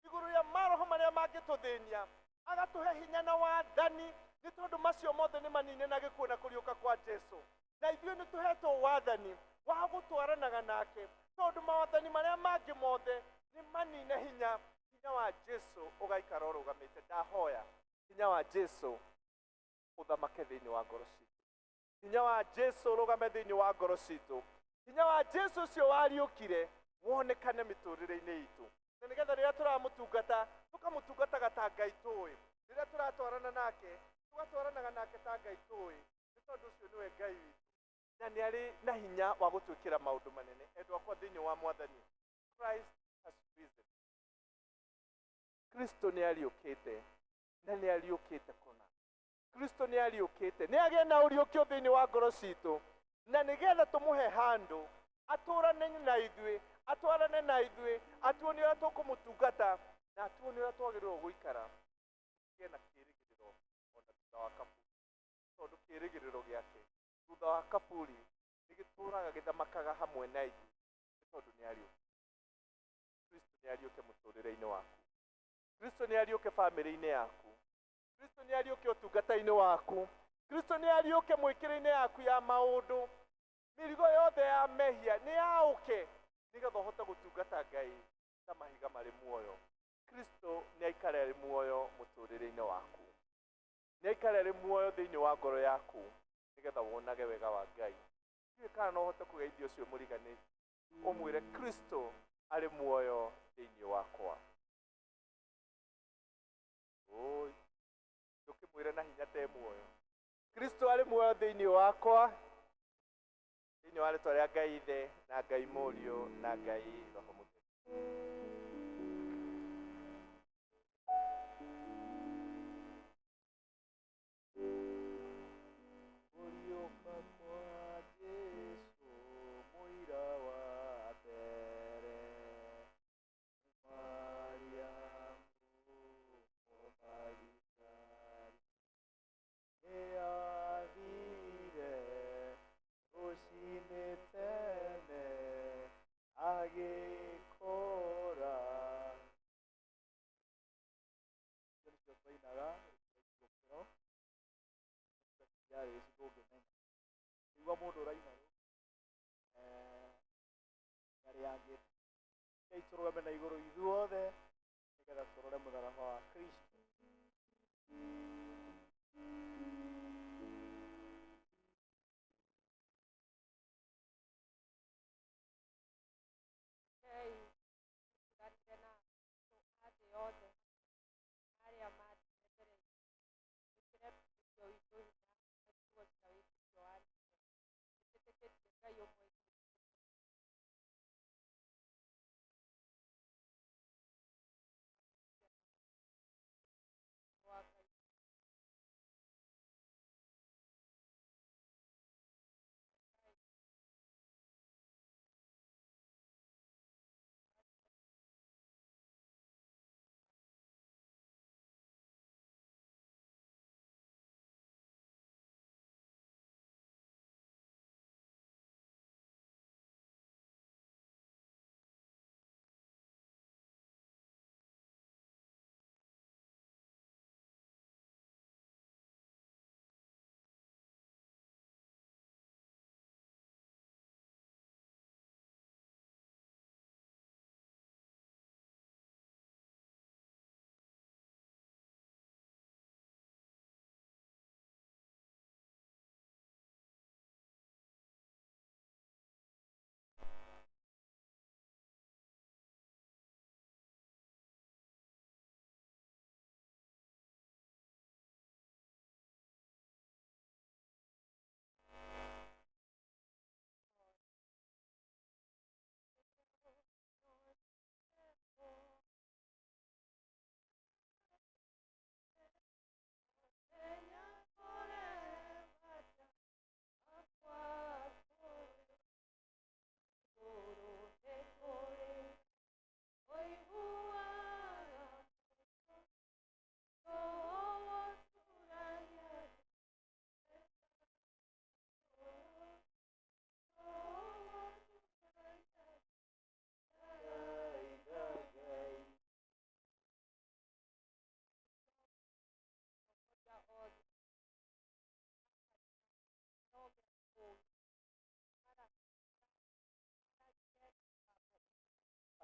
igũrũ rĩa maroho marĩa mangĩtũthĩnia, agatũhe hinya na wathani, nĩ tondũ macio mothe nĩ manine na gĩkuũ na kũriũka kwa Jesu. Na ithuĩ nĩ tũhetwo wathani wa gũtwaranaga nake, tondũ mawathani marĩa mangĩ mothe nĩ manine hinya. Hinya wa Jesu ũgaikara ũrũgamĩte. Ndahoya hinya wa Jesu ũthamake thĩinĩ wa ngoro citũ, hinya wa Jesu ũrũgame thĩinĩ wa ngoro citũ, hinya wa Jesu ũcio wariũkire wonekane mĩtũrĩre-inĩ itũ, na nĩgetha rĩrĩa tũramũtungata tũkamũtungataga ta Ngai tũĩ, rĩrĩa tũratwarana nake tũgatwaranaga nake ta Ngai tũĩ, nĩ tondũ ũcio nĩwe Ngai witũ na nĩ arĩ na hinya wa gũtwĩkĩra maũndũ manene. Endwa akwa thĩinĩ wa Mwathani, Christ has risen. Kristo nĩ ariũkĩte, na nĩ ariũkĩte kũna. Kristo nĩ ariũkĩte, nĩ agĩe na ũriũkio thĩinĩ wa ngoro citũ, na nĩgetha tũmũhe handũ atũrane na ithuĩ, atwarane na ithuĩ, atuonie ũrĩa tũkũmũtungata na atuonie ũrĩa twagĩrĩirwo gũikara, tũgĩe na kĩĩrĩgĩrĩro ona thutha wa kaburi, tondũ kĩĩrĩgĩrĩro gĩake thutha wa kaburi nĩ gĩtũraga gĩthamakaga hamwe na ithuĩ, nĩ tondũ nĩ ariũkĩte. Kristo nĩ ariũke mũtũrĩre-inĩ waku. Kristo nĩ ariũke bamĩrĩ-inĩ yaku. Kristo nĩ ariũke ũtungata-inĩ waku. Kristo nĩ ariũke mwĩkĩre-inĩ yaku ya maũndũ. Mĩrigo yothe ya mehia nĩ yaũke nĩgetha ũhote gũtungata Ngai ta mahiga marĩ muoyo. Kristo nĩ aikare arĩ muoyo mũtũrĩre-inĩ waku. Nĩ aikare arĩ muoyo thĩinĩ wa ngoro yaku nĩgetha wonage wega wa Ngai. Ndiũĩ kana no ũhote kũgeithia ũcio mũriganĩtie ũmwĩre Kristo arĩ muoyo thĩinĩ wakwa. Oi, ndũkĩmwĩre na hinya te muoyo. Kristo arĩ muoyo thĩinĩ wakwa, thĩinĩ wa rĩtwa rĩa Ngai Ithe na Ngai Mũriũ na Ngai Roho Mũtheru. Kũriũka kwa Jesũ mũira wa mbere, Mariamu Mũmagidali nĩathire rũcinĩ tene agĩkora. Icio nĩcio twainaga gĩkĩro yarĩ ici ndũngĩmenya. Igua mũndũ ũraina rĩ, nĩarĩangĩte. Rekei tũrũgame na igũrũ ithuothe nĩgetha tũrore mũtharaba wa Kristo. Rekei tũtiganire na andũ a thĩ yothe arĩa mathire mbere itũ, twĩkĩre wĩtĩkio witũ hinya na ciugo cia wĩtĩkio wa Nike. Nĩtwĩtĩkĩtie Ngai ũmwe Ithe witũ wa Ngai.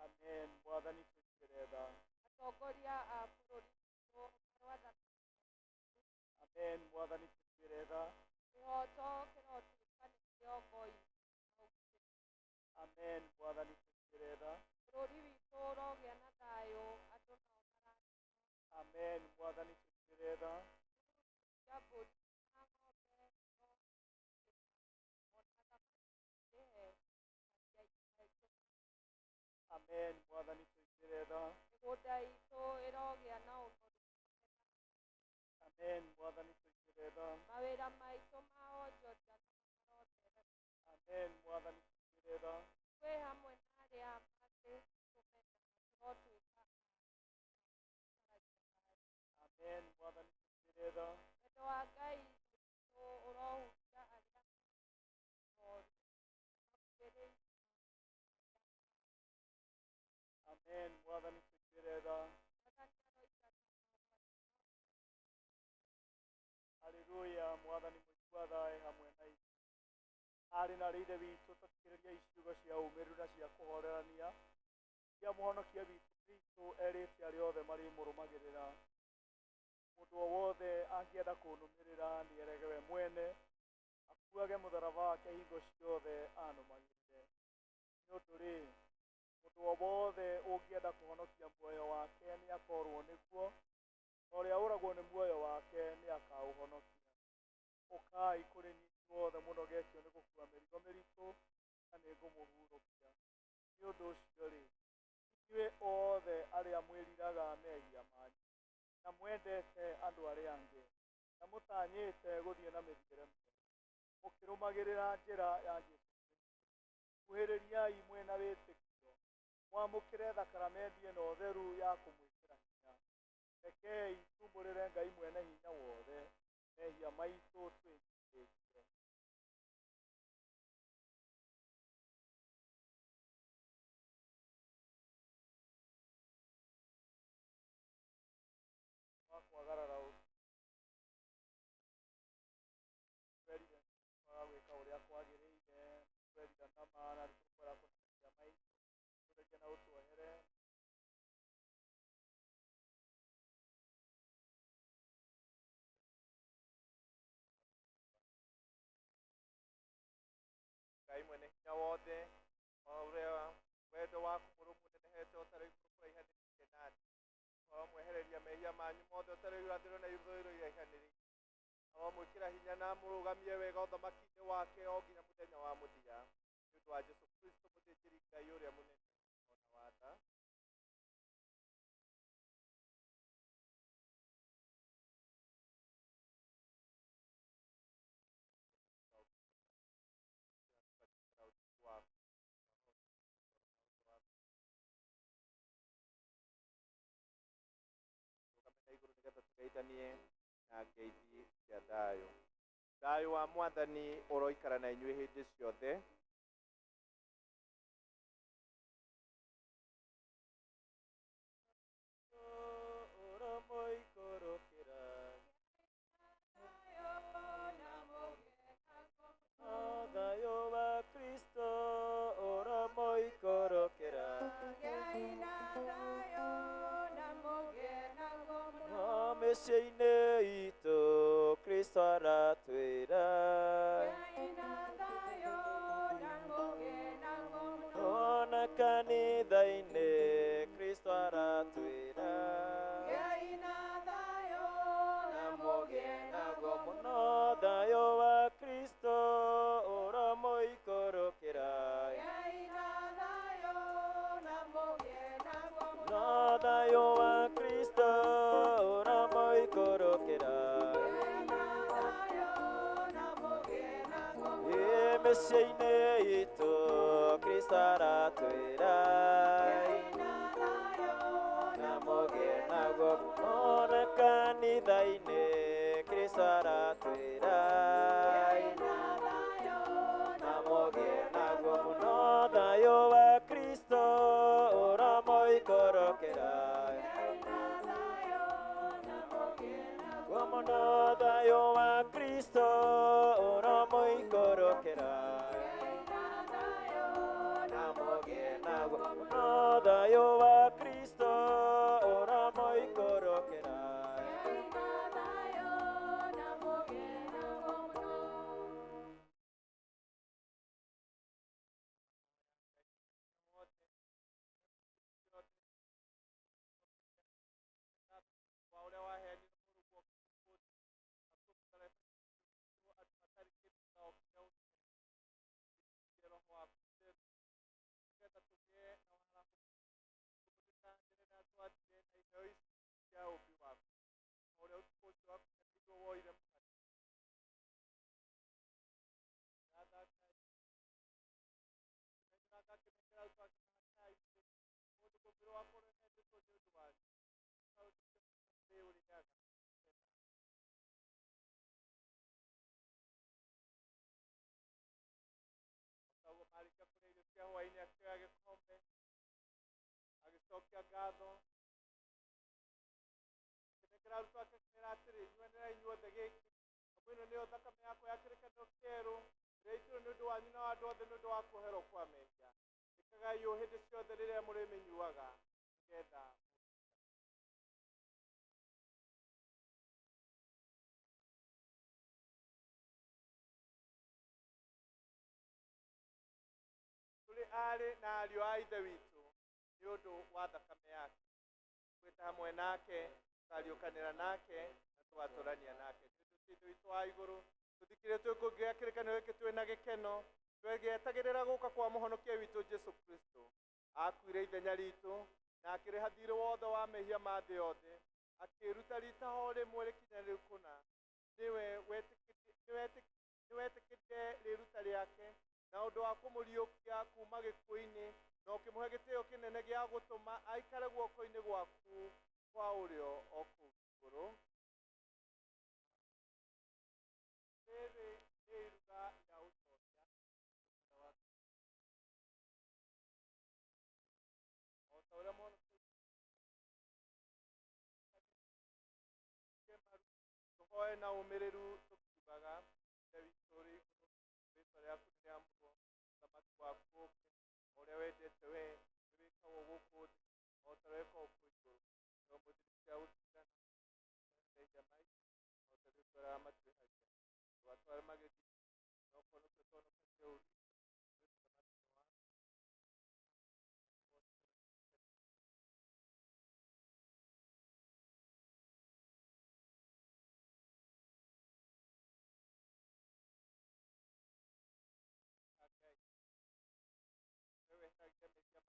Amen. Mwathani tũigĩre tha. Atongoria a bũrũri witũ marwathana. Amen. Mwathani tũigĩre tha. Kĩhoto kĩrotuĩka nĩkĩo ngo itũ na ũgitĩri. Amen. Mwathani tũigĩre tha. Bũrũri witũ ũrogĩa na thayũ, andũ nao marathimwo. Amen. Mwathani tũigĩre tha. Cia mbũri na ng'ombe irotũĩka, ona thamaki cirĩhe aria aitũ. Amen. Mwathani tũigĩre tha. Mĩgũnda itũ ĩrogĩa na ũnoru. Amen. Mwathani tũigĩre tha. Mawĩra maitũ ma wonjoria namo marotherema. Amen. Mwathani tũigĩre tha. Twĩ hamwe na arĩa mangĩtũmena tũrotuĩka a gũikaragia thayũ. Amen. Mwathani tũigĩre tha. Wendo wa Ngai witũ ũrohutia arĩa moru na makuhĩrĩirie arĩa Amen. Mwathani tũigĩre tha. Mwathani aroikara Athae hamwe na ithuĩ. Arĩ na arĩ Ithe witũ, tũthikĩrĩriei ciugo cia ũmĩrĩru na cia kũhorerania cia Mũhonokia witũ Kristũ erĩte arĩa othe marĩmũrũmagĩrĩra. Mũndũ o wothe angĩenda kũnũmĩrĩra nĩerege we mwene, akuage mũtharaba wake hingo ciothe anũmagĩrĩre. Nĩ ũndũ rĩ, mũndũ o wothe ũngĩenda kũhonokia muoyo wake nĩakorwo nĩguo, na ũrĩa ũragwo nĩ muoyo wake nĩakaũhonokia. Ũkai kũrĩ niĩ inyuothe mũnogetio nĩ gũkua mĩrigo mĩritũ, na nĩngũmũhurũkia. Nĩ ũndũ ũcio rĩ, inyuĩ othe arĩa mwĩriraga mehia manyu, na mwendete andũ arĩa angĩ, na mũtanyĩte gũthiĩ na mĩthiĩre mĩega, mũkĩrũmagĩrĩra njĩra ya Jesũ Kristũ, kuhĩrĩriai mwĩna wĩtĩkio, mwamũkĩre thakaramendi ĩno theru ya kũmwĩkĩra hinya. Rekei tumbũrĩre Ngai mwene hinya wothe mehia maitũ twĩnyihĩtie. Wa kwagarara twerire kwaga gwĩka ũrĩa kwagĩrĩire, twerira na ma na nĩtũkwenda kũmehia maitũ, tũtherie na ũtuohere. Ngai mwene hinya wothe, o ũrĩa wendo waku mũrũmu ũnenehete ũtarĩ igũrũ kũraihanĩrĩirie na thĩ, aromwehereria mehia manyu mothe ũtarĩ irathĩro na ithũĩro iraihanĩrĩirie, aromwĩkĩra hinya na amũrũgamie wega ũthamaki-inĩ wake o nginya mũthenya wa mũthia, nĩ ũndũ wa Jesũ Kristũ mũthĩnjĩri Ngai ũrĩa mũnene ona wa tha. Tũgeithanie na ngeithi cia thayũ. Thayũ wa Mwathani ũroikara na inyuĩ hĩndĩ ciothe. Ũromoikũrũkĩra thayũ wa Kristo ũromoikũrũkĩra mĩciĩ-inĩ itũ Kristo aratwĩra ona kanitha-inĩ Kristo aratwĩra na mũgĩe naguo mũno thayũ wa Kristo ũromoikũrũkĩra no thayũ wa Kristo ũromoikũrũkĩra mĩciĩ-inĩ itũ Kristo aratwĩra na mũgĩe naguo ona kanitha-inĩ Kristo aratwĩra na mũgĩe naguo mũno thayũ wa Kristo ũromoikũrũkĩra mũno thayũ wa Kristo ũromoikũrũkĩra na mũgĩe naguo mũno thayũ wa Kristo ũromoikũrũkĩra. Agĩcokia ngatho akĩnengera arutwo ake akĩmera atĩrĩ, nyuanĩrai inyuothe gĩkĩ, Ĩno nĩyo thakame yakwa ya kĩrĩkanĩro kĩerũ, ĩrĩa ĩitirwo nĩ ũndũ wanyu na wa andũ othe nĩ ũndũ wa kuoherwo kwa mehia. Ĩkagai ũũ hĩndĩ ciothe rĩrĩa mũrĩmĩnyuaga, nĩgetha tũrĩ aarĩ na ariũ a Ithe witũ nĩ ũndũ wa thakame yake. Twĩta hamwe nake, tũkariũkanĩra nake, na tũgatũrania nake. Nĩ ũndũ ũcio Ithe witũ wa igũrũ, tũthikĩrĩrie twĩ kũngĩa kĩrĩkanĩro gĩkĩ twĩ na gĩkeno, twegĩetagĩrĩra gũka kwa mũhonokia witũ Jesũ Kristo. Akuire ithenya ritũ na akĩrĩha thiirĩ wothe wa mehia ma thĩ yothe, akĩruta rita o rĩmwe rĩkinyanĩru kũna. Nĩwe wetĩkĩrire rĩruta rĩake na ũndũ wa kũmũriũkia kuma gĩkuũ-inĩ, na ũkĩmũhe gĩtĩo kĩnene gĩa gũtũma aikare guoko-inĩ gwaku kwa ũrĩo o kũu igũrũ. Rĩrĩ nĩ iruga rĩa ũtoria o ta ũrĩa mũhonokia tũhoe na ũmĩrĩru tũkiugaga, Ithe witũ ũrĩ igũrũ, rĩĩtwa rĩaku nĩrĩamũrwo, ũthamaki waku ũũke, o ũrĩa wendete wee nĩwĩkagwo gũkũ thĩ o ta ũrĩa wĩkagwo kũu igũrũ. Tũhe ũmũthĩ irio cia gũtũigana, mehia maitũ o ta ũrĩa twĩraga matwĩhagia, ndũgatware magerio-inĩ, no ũtũhonokie ũtũhonokagie ũũru. Ũthamaki nĩ waku. Ngai, we weheragia mehia ma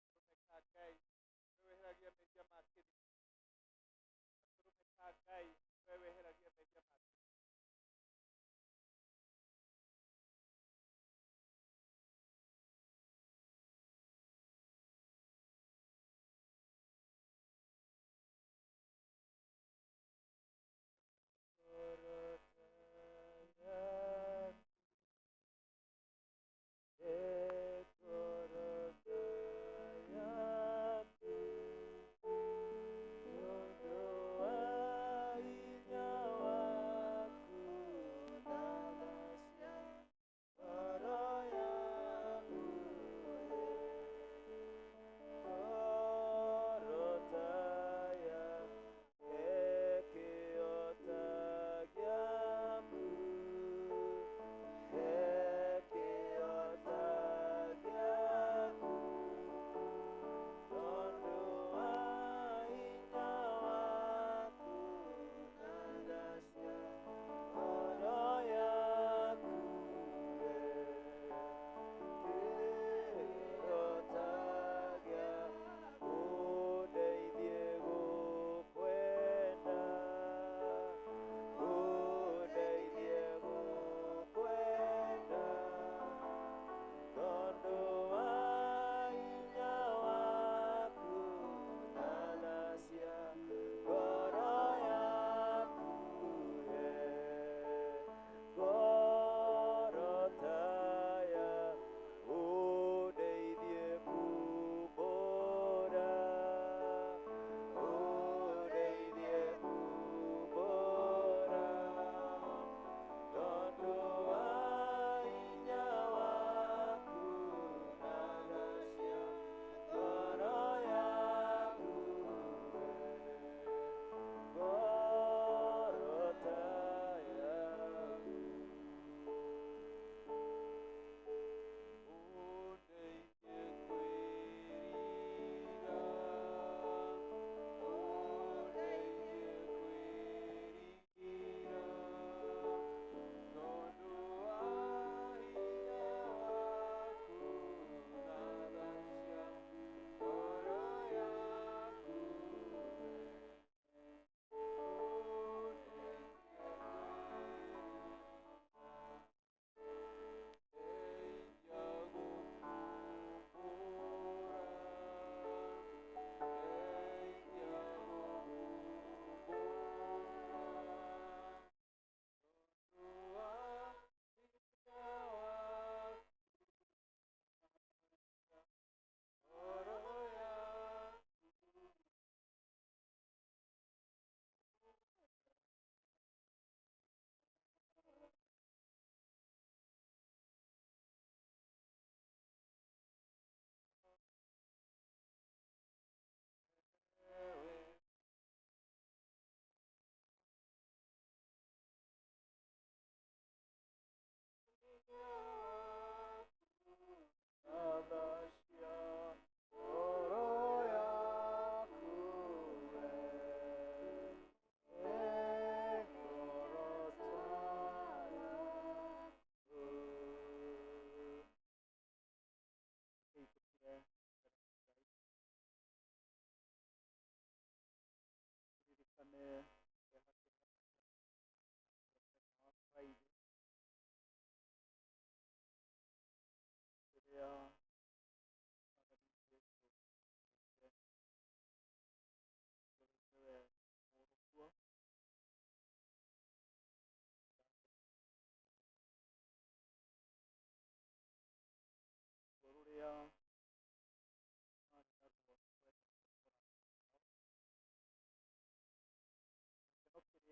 Gatũrũme ka Ngai, we weheragia mehia ma kĩrĩndĩ. Gatũrũme ka Ngai, we weheragia mehia ma kĩrĩndĩ.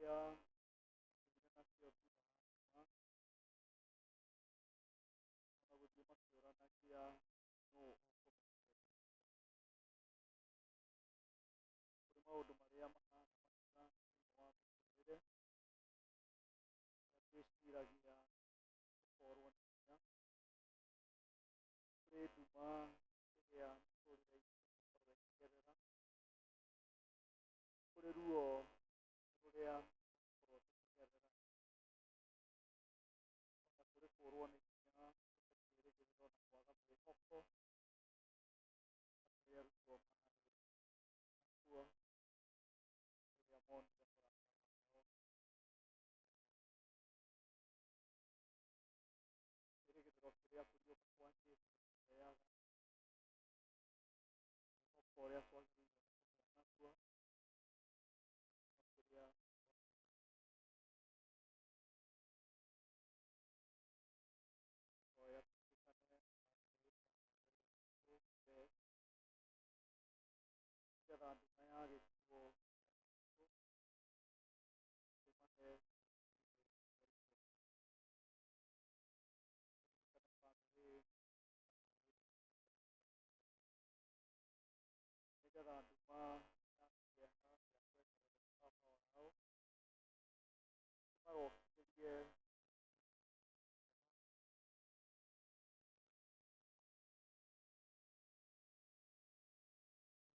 iria matigire nacio thutha wa nduma, ona gũthiĩ makĩũranagia nũ ũkũmehereria. Kũrĩ maũndũ marĩa mahana mahiga thĩinĩ wa mũtũrĩre, marĩa twĩciragia tũkorwo nĩ hinya. Kũrĩ nduma ĩrĩa mĩtũrĩre itũ ĩkoragwo ĩkĩgerera, kũrĩ ruo rũrĩa tũkoragwo tũkĩgerera, ona kũrĩ kũrwo nĩ hinya, gũte kĩĩrĩgĩrĩro na kwaga mwĩhoko, ta kũrĩa arutwo marĩ nakuo rĩrĩa monire mũrata wao. Kĩĩrĩgĩrĩro kĩrĩa kũriũka kwa Jesũ gũtũheaga, mwĩhoko ũrĩa twagĩrĩirwo nĩ kũgĩa naguo, na kĩrĩa tũkũhoya tũririkane bamĩrĩ ya mwarĩ witũ Beth, nĩgetha nduma ya gĩkuũ kĩa maitũ ĩmahe tũririkane bamĩrĩ ya mwarĩ witũ, nĩgetha nduma ya kĩeha gĩa kwehererwo nĩ baba wao ĩmarokithĩrie.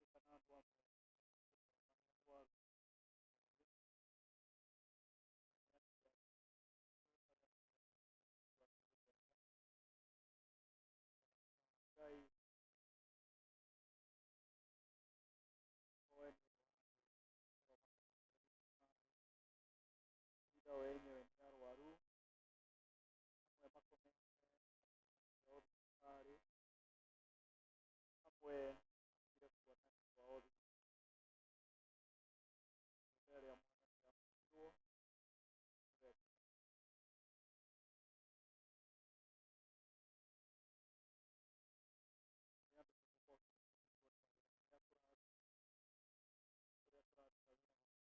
Ririkana andũ amwe marĩ arwaru, nĩ aciari arĩa makoretwo Ngai hoe nĩ ũndũ wa andũ gũkorwo makomete thibitarĩ, itho wenyewe nĩ arwaru, amwe makomete na ciao thibitarĩ, amwe matigire kuona nĩ ũndũ wa ũthuthuria, nyũmba ĩrĩa mwanake ahũrirwo nĩwe. Nĩ andũ tũgũkorwo tũkĩhĩngwo nĩ mawĩra marĩa tũraruta, kũrĩa tũraruta wĩra gũgakorwo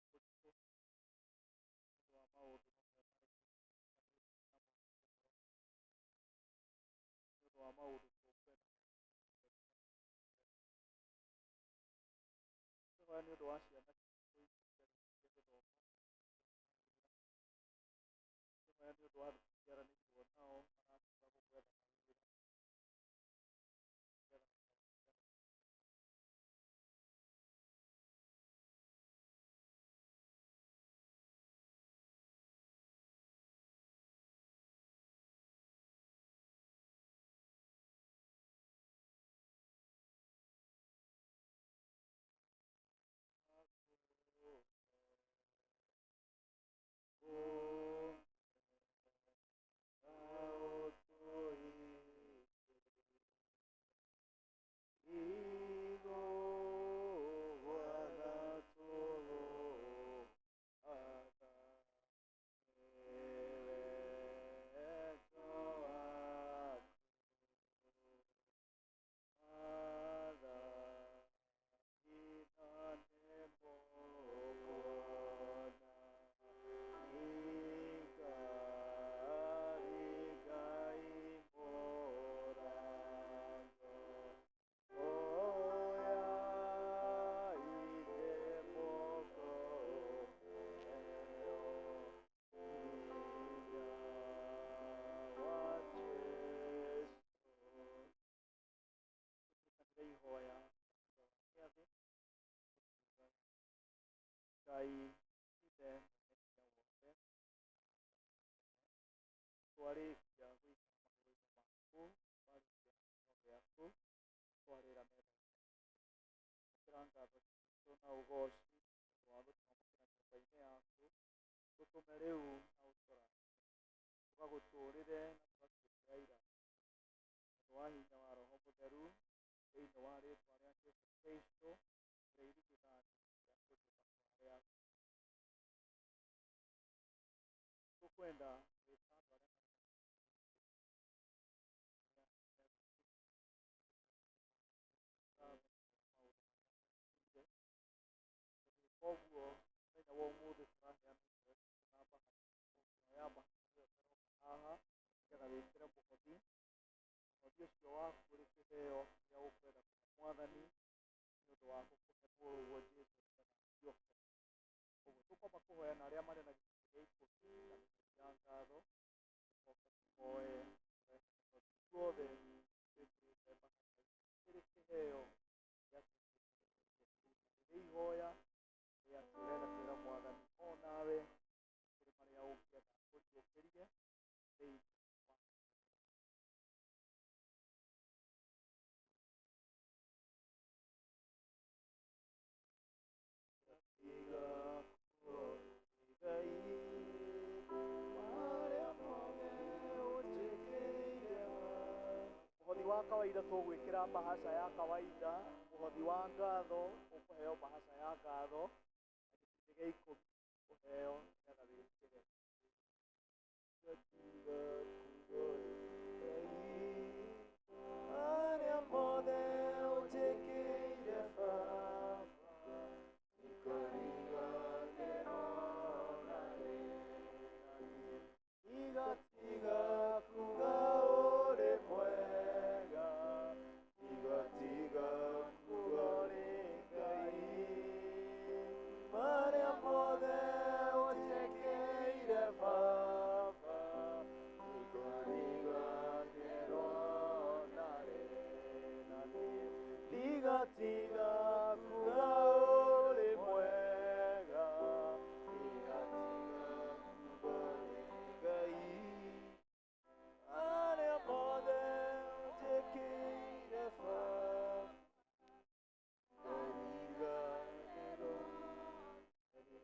kwĩ kũritũ nĩ ũndũ wa maũndũ mamwe marĩa tũcemanĩtie namo, nĩ ũndũ wa maũndũ tũkwenda tũhoya nĩ ũndũ wa ciana citũ iria ciarĩkirie gĩthomo na mawĩra, tũhoya nĩ ũndũ wa andũ tũciaranĩirwo nao marastruggle gwetha mawĩra nĩgetha makarute. Ihoya thutha wa gĩathĩ tũkiugaga, Ngai Ithe mwene hinya wothe, twarĩkia gũikara magũrũ-inĩ maku, twarĩkia kiugo gĩaku, twarĩra metha-inĩ yaku, amũkĩra ngatho citũ na ũgoci nĩ ũndũ wa gũtwamũkĩra nyũmba-inĩ yaku. Tũtũme rĩu na ũtũrathime, tũgagũtũũrĩre na tũgatuĩke aira nĩ ũndũ wa hinya wa Roho Mũtheru, thĩinĩ wa rĩtwa rĩa Jesũ Kristo ũrĩa irigithathi rĩa kũriũka kwa arĩa akuũ. Tũkwenda gwĩta andũ arĩa marĩ na mĩtitũ arĩa megũthiĩ ngatho nĩ ũndũ wa maũndũ marĩa mekĩire. Tũgĩka ũguo mũthenya wa ũmũthĩ tũraheana ya bahasha ĩyo ĩroka haha nĩgetha wĩkĩre mũhothi. Mũhothi ũcio waku ũrĩ kĩheo kĩrĩa ũkwenda kũhe Mwathani nĩ ũndũ wa gũkũhe mũrũguo Jesũ nĩgetha ariũke. Ũguo tũkwamba kũhoya na arĩa marĩ na gĩcunjĩ gĩa ikũmi na mĩhothi ya ngatho, tũcoke tũhoe tũrehe mĩhothi ithuothe twĩkĩrĩte bahasha-inĩ ĩrĩ kĩheo gĩa rĩrĩ ihoya rĩa atĩ ũrenda kwĩra Mwathani o nawe kũrĩ marĩa ũngĩenda akũriũkĩrie thĩinĩ wa. Mũhothi wa kawaida tũgwĩkĩra bahasha ya kawaida, mũhothi wa ngatho ũkũheo bahasha ya ngatho, na gĩcunjĩ gĩa ikũmi ũheo nĩgetha wĩkĩre. Arĩa mothe ũnjĩkĩire Baba, ndikariganĩrwo na rĩ, tiga kuuga ũrĩ mwega, tiga kuuga ũrĩ Ngai. Marĩa mothe ũnjĩkĩire Baba, ndikariganĩrwo na rĩ, na niĩ tiga kuuga ũrĩ mwega, tiga kuuga ũrĩ Ngai. Arĩa mothe ũnjĩkĩire Baba, ndikariganĩrwo na rĩ.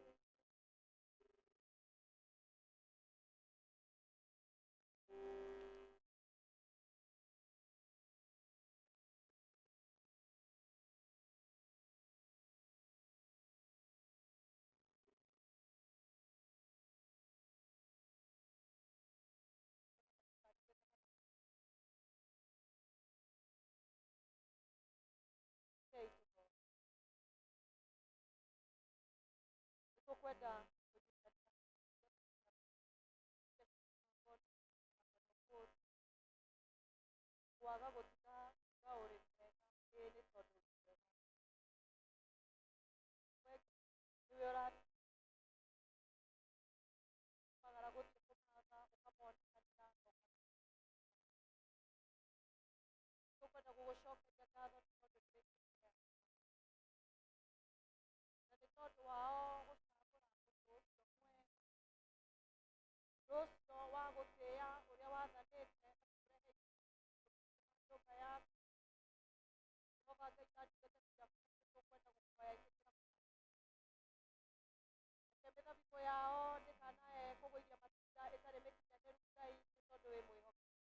Tũkwenda kwaga gũtiga kuuga ũrĩ mwega, ĩĩ nĩ tondũ wĩ mwega. We nĩwe ũramagara gũthiĩ kũmatha ũkamonekanĩra na tũkwenda gũgũcokeria ngatho nĩ tondũ nĩ wĩkĩte na nĩ tondũ wao gũcagũra ũndũ ũcio mwega, ũndũ ũcio wa gũtĩĩa ũrĩa wathanĩte atĩ tũrehe nyũmba yaku. Jehova Ngai ta ndungata ciaku nĩtũkwenda gũkũhoya ĩtĩkĩra reke mĩthabibũ yao ndĩkanae kũgũithia matunda ĩtarĩ mĩkinyanĩru Ngai nĩ tondũ wĩ mwĩhokeku.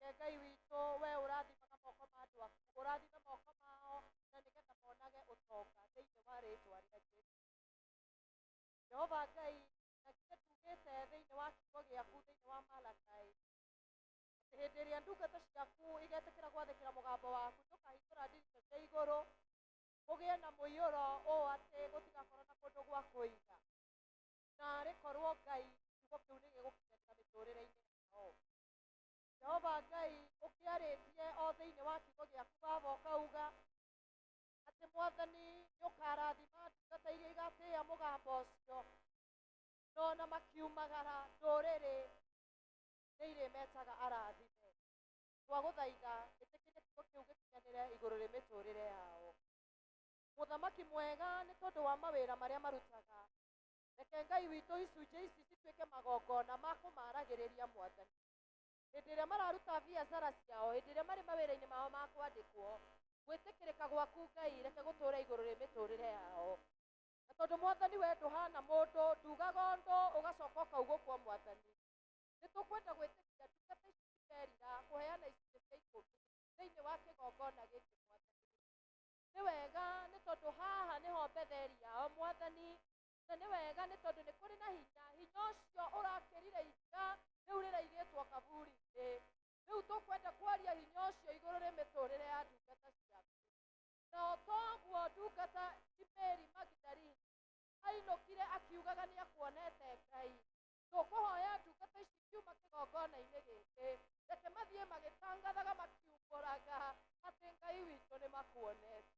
Reke Ngai witũ we ũrathimaga moko ma andũ aku, ũrathime moko mao na nĩgetha monage ũtonga thĩinĩ wa rĩtwa rĩa Jesũ. Jehova Ngai, na githĩ tugĩte thĩinĩ wa kiugo gĩaku thĩinĩ wa Malakai atĩ hĩndĩ ĩrĩa ndungata ciaku igetĩkĩra gwathĩkĩra mũgambo waku, ndũkahingũra ndirica cia igũrũ kũgĩe na mũiyũro ũũ atĩ gũtigakorwo na kũndũ gwa kũiga. Naarĩ korwo Ngai kiugo kĩu nĩ gĩgũkinyanĩra mĩtũrĩre-inĩ yao. Jehova Ngai ũkĩarĩtie o thĩinĩ wa kiugo gĩaku Baba ũkauga atĩ Mwathani nĩ ũkarathima ndungata iria igatĩĩa mũgambo ũcio, no ona makiumagara ndũrĩrĩ nĩ irĩmetaga arathime. Twagũthaitha ĩtĩkĩria kiugo kĩu gĩkinyanĩre igũrũ rĩ mĩtũrĩre yao. Mũthamaki mwega nĩ tondũ wa mawĩra marĩa marutaga, reke Ngai witũ icunjĩ ici cituĩke magongona ma kũmaragĩrĩria Mwathani. Hĩndĩ ĩrĩa mararuta biacara ciao, hĩndĩ ĩrĩa marĩ mawĩra-inĩ mao ma kwandĩkwo, gwĩtĩkĩrĩka gwaku Ngai reke gũtũũre igũrũ rĩ mĩtũrĩre yao. Na tondũ Mwathani we ndũhana mũndũ, ndugaga ũndũ ũgacoka ũkaugũkwo Mwathani, nĩ tũkwenda gwĩtĩkia ndungata ici cikerira kũheana icunjĩ cia ikũmi thĩinĩ wa kĩgongona gĩkĩ Mwathani. Nĩ wega nĩ tondũ haha nĩho Betheli yao Mwathani, na nĩ wega nĩ tondũ nĩ kũrĩ na hinya, hinya ũcio ũrakĩrire ihiga rĩu rĩraigĩtwo kaburi-inĩ. Rĩu tũkwenda kwaria hinya ũcio igũrũ rĩ mĩtũrĩre ya ndungata ciaku. Na o toguo ndungata ti Mary Magdalene ainũkire akiugaga nĩ akuonete Ngai, Tũkũhoya ndungata ici kiuma kĩgongona-inĩ gĩkĩ, reke mathiĩ magĩtangathaga makiumbũraga atĩ Ngai witũ nĩ makuonete.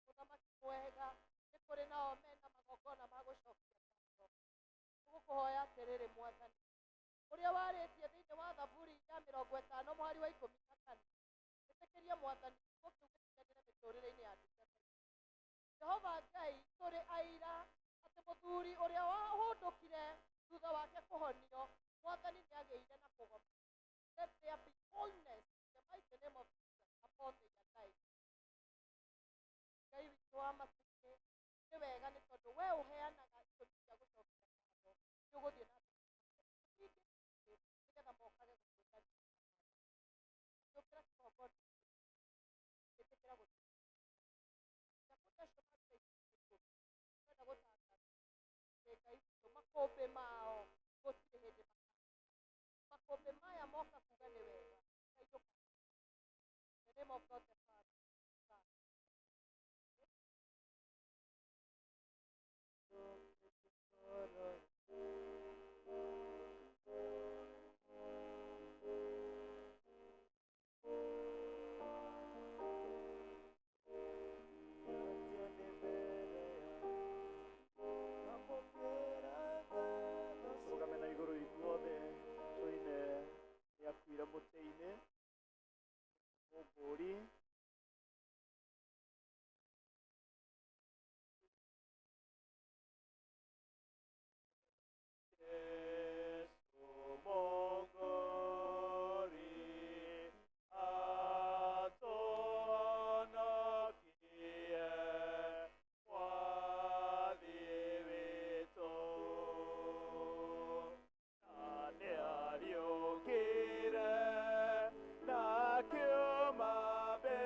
Mũthamaki mwega, nĩ kũrĩ nao mena magongona ma gũcokia ngatho. Tũgũkũhoya atĩrĩrĩ Mwathani, ũrĩa warĩtie thĩinĩ wa Thaburi ya 50 mũhari wa 14, ĩtĩkĩria Mwathani kiugo kĩu gĩkinyanĩre mĩtũrĩre-inĩ ya ndungata ici. Jehova Ngai, tũrĩ aira atĩ mũthuri ũrĩa wahũndũkire thutha wake kũhonio, Mwathani nĩ agĩire na kũgoma. Let there be wholeness in the mighty name of Jesus upon their lives. Ngai witũ wa matu-inĩ, nĩ wega nĩ tondũ we ũheanaga itũmi cia gũcokia ngatho, nĩ ũgũthiĩ na mbere nyingĩ nĩgetha mokage gũkwĩra makĩũkĩra kĩgongona gĩtĩkĩra gũtuĩka na kũrĩ acio maruta icunjĩ ikũmi, twenda gũtangatha atĩ Ngai witũ makũmbĩ mao gũtirĩ hĩndĩ makaga. Makũmbĩ maya moka kuga nĩ wega, Ngai ndũkaga. In the name of God the Father, Son. Tũrũgame na igũrũ ithuothe tũine nĩakuire mũtĩ-inĩ mũmbũri. Yesu Mwokozi atuonokie mwathi witũ, na nĩariũkire na akiuma mbĩrĩra.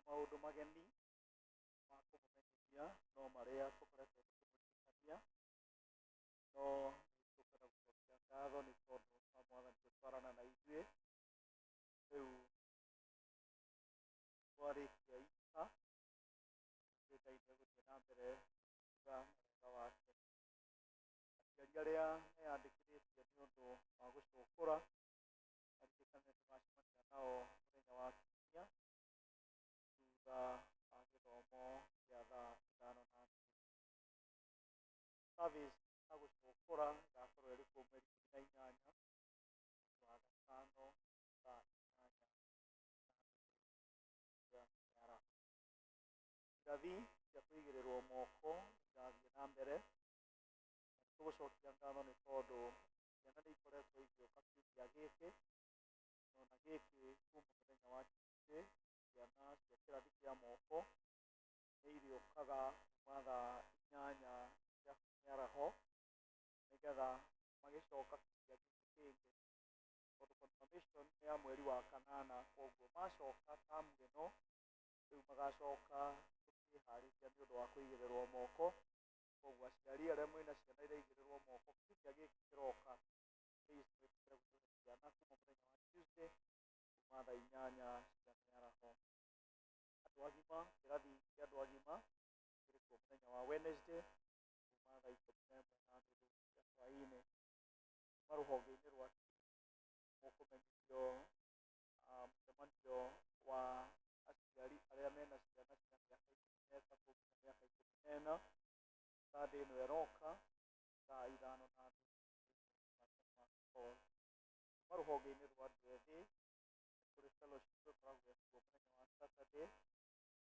Maũndũ mageni ma kũmũmenyithia no marĩa tũkoretwo tũkĩmũririkania, no nĩ tũkwenda gũcokia ngatho nĩ tondũ wa Mwathani gũtwarana na ithuĩ. Rĩu twarĩkia Easter, ningĩ Ngai nĩegũthiĩ na mbere gũtuga na wega wake. Aciari arĩa meyandĩkithĩtie nĩ ũndũ wa gũcũkũra, maririkane tũgacemania nao mũthenya wa Kiumia thutha wa gĩthomo kĩa thaa 5:30. Service ya gũcũkũra ĩgakorwo ĩrĩ kuo mweri 18 mweri wa gatano thaa 8:30 cia mĩaraho. Irathi cia kũigĩrĩrwo moko irathiĩ na mbere, na nĩtũgũcokia ngatho nĩ tondũ ciana nĩ ikoretwo igĩũka kiumia gĩkĩ, ona gĩkĩ kuma mũthenya wa Tuesday, ciana cia kĩrathi kĩa moko nĩ irĩũkaga kuma thaa 8 cia mĩaraho, nĩgetha magĩcoka kiumia gĩkĩ kĩngĩ, tondũ confirmation nĩ ya mweri wa kanana, koguo macoka tamu ĩno rĩu magacoka tũkĩharĩria nĩ ũndũ wa kũigĩrĩrwo moko. Koguo aciari arĩa mwĩna ciana iraigĩrĩrwo moko kiumia gĩkĩ kĩroka, please mwĩtĩkĩre gũtũhe ciana kuma mũthenya wa Tuesday kuma thaa 8 cia mĩaraho. Andũ agima, kĩrathi kĩa andũ agima kĩrĩ kuo mũthenya wa Wednesday kuma thaa 11:30 cia hwaĩ-inĩ. Kuma rũhonge-inĩ rwa mũkũmenyithio mũcemanio wa aciari arĩa mena ciana cia mĩaka 13 nginya mĩaka 14, Sunday ĩno ĩroka thaa 5:30 thĩinĩ wa St. Mark's Hall. Kuma rũhonge-inĩ rwa andũ ethĩ nĩ kũrĩ fellowship ĩkoragwo ĩkuo mũthenya wa Saturday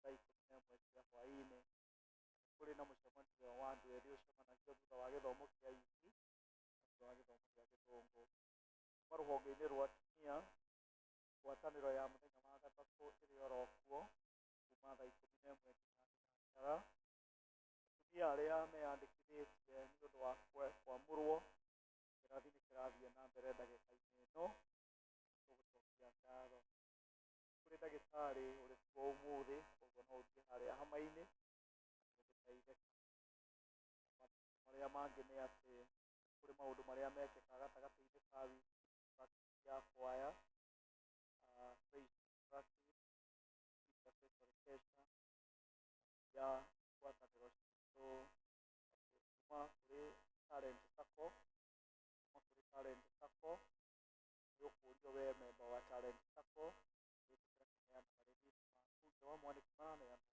thaa 11 cia hwaĩ-inĩ. Kũrĩ na mũcemanio wa andũ ethĩ ũcemanagio thutha wa gĩthomo kĩa youth na thutha wa gĩthomo gĩa gĩthũngũ. Kuma rũhonge-inĩ rwa atumia, ngwatanĩro ya mũthenya wa gatatũ ĩrĩ oro kuo kuma thaa 11 nginya thinacara. Atumia arĩa meyandĩkithĩtie nĩ ũndũ wa kwamũrwo, kĩrathi nĩ kĩrathiĩ na mbere ndagĩka-inĩ ĩno, tũgũcokia ngatho. Kũrĩ ndagĩtarĩ ũrĩ kuo ũmũthĩ, koguo no ũthiĩ harĩa hama-inĩ ũgĩteithĩka. Marĩa mangĩ nĩ atĩ kũrĩ maũndũ marĩa mekĩkaga gatagatĩ-inĩ ka wiki, practice ya kwaya, praise practice, intercessory kesha, ya ngwatanĩro citũ kuma kũrĩ Talent Sacco, kuma kũrĩ Talent Sacco nĩ ũkũrio we memba wa Talent Sacco wĩtĩkĩre kũheana marĩthiti maku. Ithe wa mwanĩki maraneanwo,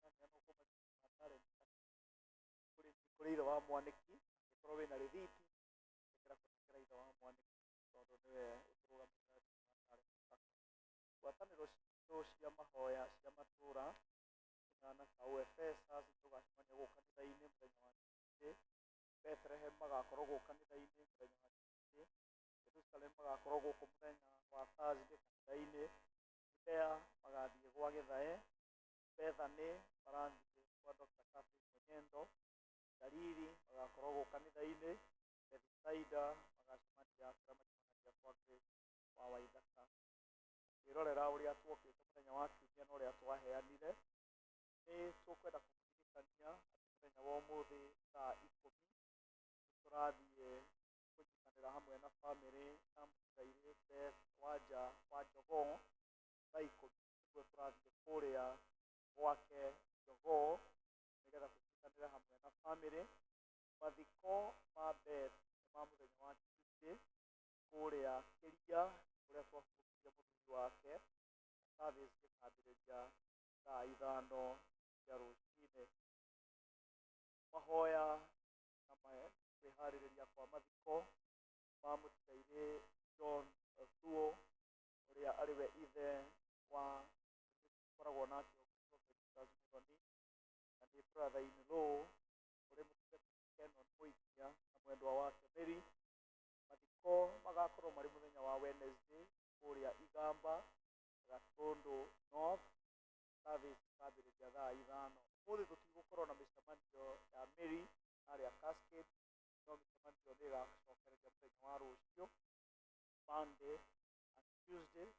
maraneanwo kũ marĩthiti ma Talent Sacco? Kũrĩ ithe wa mwanĩki, angĩkorwo wĩna rĩthiti ĩkĩra kũnengera ithe wa mwanĩki tondũ nĩwe ũtũrũgamĩrĩra thĩinĩ wa Talent Sacco. Ngwatanĩro citũ cia mahoya cia matũra ihana ta OFS tũgacemania gũkũ kanitha-inĩ mũthenya wa Tuesday, Bethlehem magakorwo gũkũ kanitha-inĩ mũthenya wa Tuesday, Jerusalem magakorwo gũkũ mũthenya wa Thursday kanitha-inĩ, Judea magathiĩ gwa Gĩthae, Bethany marathiĩ kwa Dr. Catherine Munyendo, Galili magakorwo gũkũ kanitha-inĩ, Bethsaida magacemania kũrĩa macemanagia kwa Grace wa Waithaka. Kwĩrorera ũrĩa tuokĩte mũthenya wa Kiumia na ũrĩa twaheanire, nĩ tũkwenda kũmũririkania atĩ mũthenya wa ũmũthĩ thaa 10 nĩ tũrathiĩ kũnyitanĩra hamwe na bamĩrĩ ya mũtigairĩ Beth Wanja wa Jogoo. Thaa 10 nĩguo tũrathiĩ kũrĩa gwake Jogoo nĩgetha tũnyitanĩre hamwe na bamĩrĩ. Mathiko ma Beth nĩ ma mũthenya wa Tuesday kũrĩa Kĩria kũrĩa twahurũkirie mũthuri wake, na service ĩkambĩrĩria thaa 5 cia rũcinĩ. Mahoya na kwĩharĩrĩria kwa mathiko ma mũtigairĩ John Thuo ũrĩa arĩ we ithe wa tũkoragwo nake Felicitas Muthoni, na nĩ brother in law kũrĩ mũtumia Kenon Mũikia na mwendwa wake Mary. Mathiko magakorwo marĩ mũthenya wa Wednesday kũrĩa Igamba, Gatũndũ North, service ĩkambĩrĩria thaa 5. Ũmũthĩ tũtigũkorwo na mĩcemanio ya Mary harĩa Cascade, no mĩcemanio nĩ ĩgacokereria mũthenya wa rũciũ Monday and Tuesday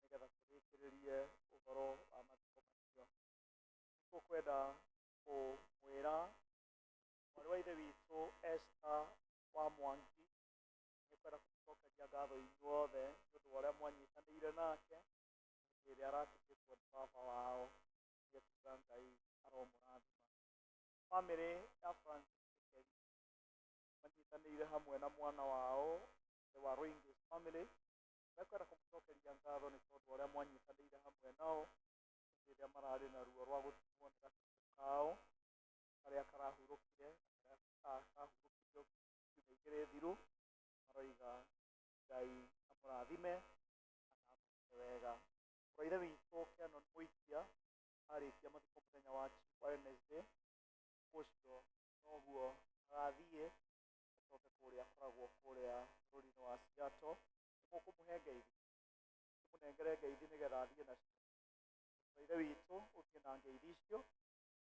nĩgetha tũrĩkĩrĩrie Tũkĩrĩrie ũhoro wa mathiko macio. Tũkwenda kũmwĩra mwarĩ wa ithe witũ Esther wa Mwangi nĩkwenda kũmũcokeria ngatho inyuothe nĩ ũndũ wa ũrĩa mwanyitanĩire nake hĩndĩ ĩrĩa aratigĩtwo nĩ baba wao. Nĩekuga Ngai aromũrathima. Bamĩrĩ ya Francis Gĩkeri manyitanĩire hamwe na mwana wao the Waruinge's family mekwenda kũmũcokeria ngatho nĩ tondũ wa ũrĩa mwanyitanĩire hamwe nao hĩndĩ ĩrĩa mararĩ na ruo rwa gũtigwo nĩ gacuku kao karĩa karahurũkire na karĩa kahurũkirio ciumia igĩrĩ thiru. Maroiga Ngai amũrathime na amwĩke wega. Mũrũ wa ithe witũ Canon Mũikia arĩkia mathiko mũthenya wa Wednesday ũcio noguo agathiĩ acoke kũrĩa akoragwo kũrĩa bũrũri-inĩ wa Seattle. Nĩmũkũmũhe ngeithi, tũmũnengere ngeithi nĩgetha athiĩ nacio. Mũrũ wa ithe witũ ũthiĩ na ngeithi icio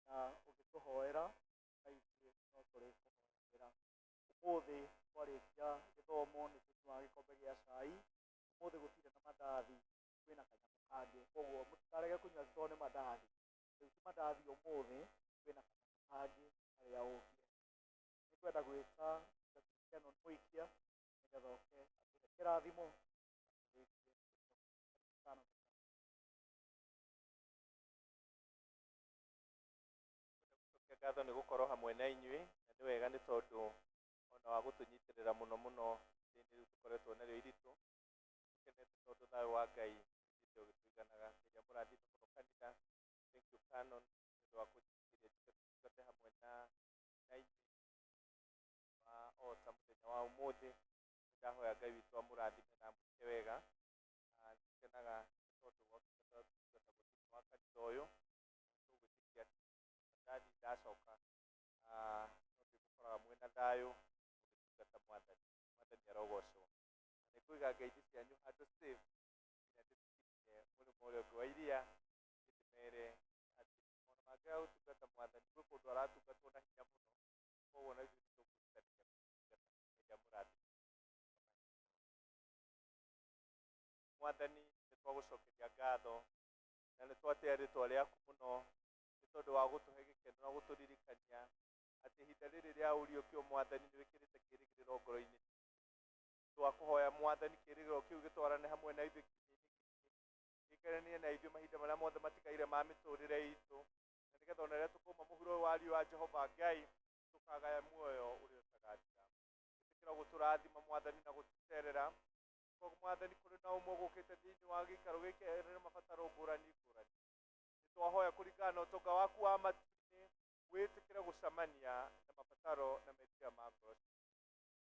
na ũgĩtũhoera na ithuĩ no tũrĩkũhoyagĩra. Ũmũthĩ twarĩkia gĩthomo nĩ tũnyuaga gĩkombe gĩa cai. Ũmũthĩ gũtirĩ na mandathi, kwĩna kanyamũ kangĩ, koguo mũtikarege kũnyua tondũ nĩ mandathi. Rĩu ti mandathi ũmũthĩ, kwĩna kanyamũ kangĩ karĩa ũngĩenda. Nĩngwenda gwĩta Canon Mũikia nĩgetha oke atũhe kĩrathimo na tũrĩkie. Karibu sana. Gũcokia ngatho nĩ gũkorwo hamwe na inyuĩ na nĩ wega nĩ tondũ ona wa gũtũnyitĩrĩra mũno mũno ihinda-inĩ rĩu tũkoretwo narĩo iritũ. Tũkenete tondũ thayũ wa Ngai ũthiĩte ũgĩtũiganaga. Ngai amũrathime mũno kanitha. Thank you Canon nĩ ũndũ wa kũnjĩtĩkĩria njũke tũtungate hamwe na inyuĩ wa o ta mũthenya wa ũmũthĩ. Nĩndahoya Ngai witũ amũrathime na amwĩke wega. Nĩtũkenaga nĩ tondũ wa ũtungata ũrĩa tũtungatagwo thĩinĩ wa kanitha ũyũ. Tũgwĩtĩkia atĩ ndathiĩ ndacoka no ndĩmũkoraga mwĩna thayũ mũgĩtungata Mwathani. Mwathani arogocwo. Na nĩngũiga ngeithi cianyu handũ safe nginya ndĩcikinyie mũrĩmo ũrĩa ũngĩ wa iria, ndĩmere atĩ ona mangĩaga gũtungata Mwathani gwĩ kũndũ aratungatwo na hinya mũno, koguo na ithuĩ nĩtũkwĩrutanĩria kũmũtungata. Ngai amũrathime. Mwathani nĩtwagũcokeria ngatho na nĩtwatĩa rĩtwa rĩaku mũno nĩ tondũ wa gũtũhe gĩkeno na gũtũririkania atĩ ihinda rĩrĩ rĩa ũriũkio Mwathani nĩ wĩkĩrĩte kĩĩrĩgĩrĩro ngoro-inĩ citũ. Twakũhoya Mwathani kĩĩrĩgĩrĩro kĩu gĩtwarane hamwe na ithuĩ kiumia-inĩ gĩkĩ, gĩikaranie na ithuĩ mahinda marĩa mothe matigaire ma mĩtũrĩre itũ, na nĩgetha ona rĩrĩa tũkauma mũhuro ũyũ wa riũa Jehova Ngai tũkagaya muoyo ũrĩa ũtagathira. Ĩtĩkĩra gũtũrathima Mwathani na gũtũcerera. Koguo Mwathani kũrĩ na ũmwe gũkĩte thĩinĩ wa gĩikaro gĩkĩ arĩ na mabataro ngũrani ngũrani. Nĩtwahoya kũringana na ũtonga waku wa matu-inĩ wĩtĩkĩre gũcemania na mabataro na merirĩria ma ngoro citũ.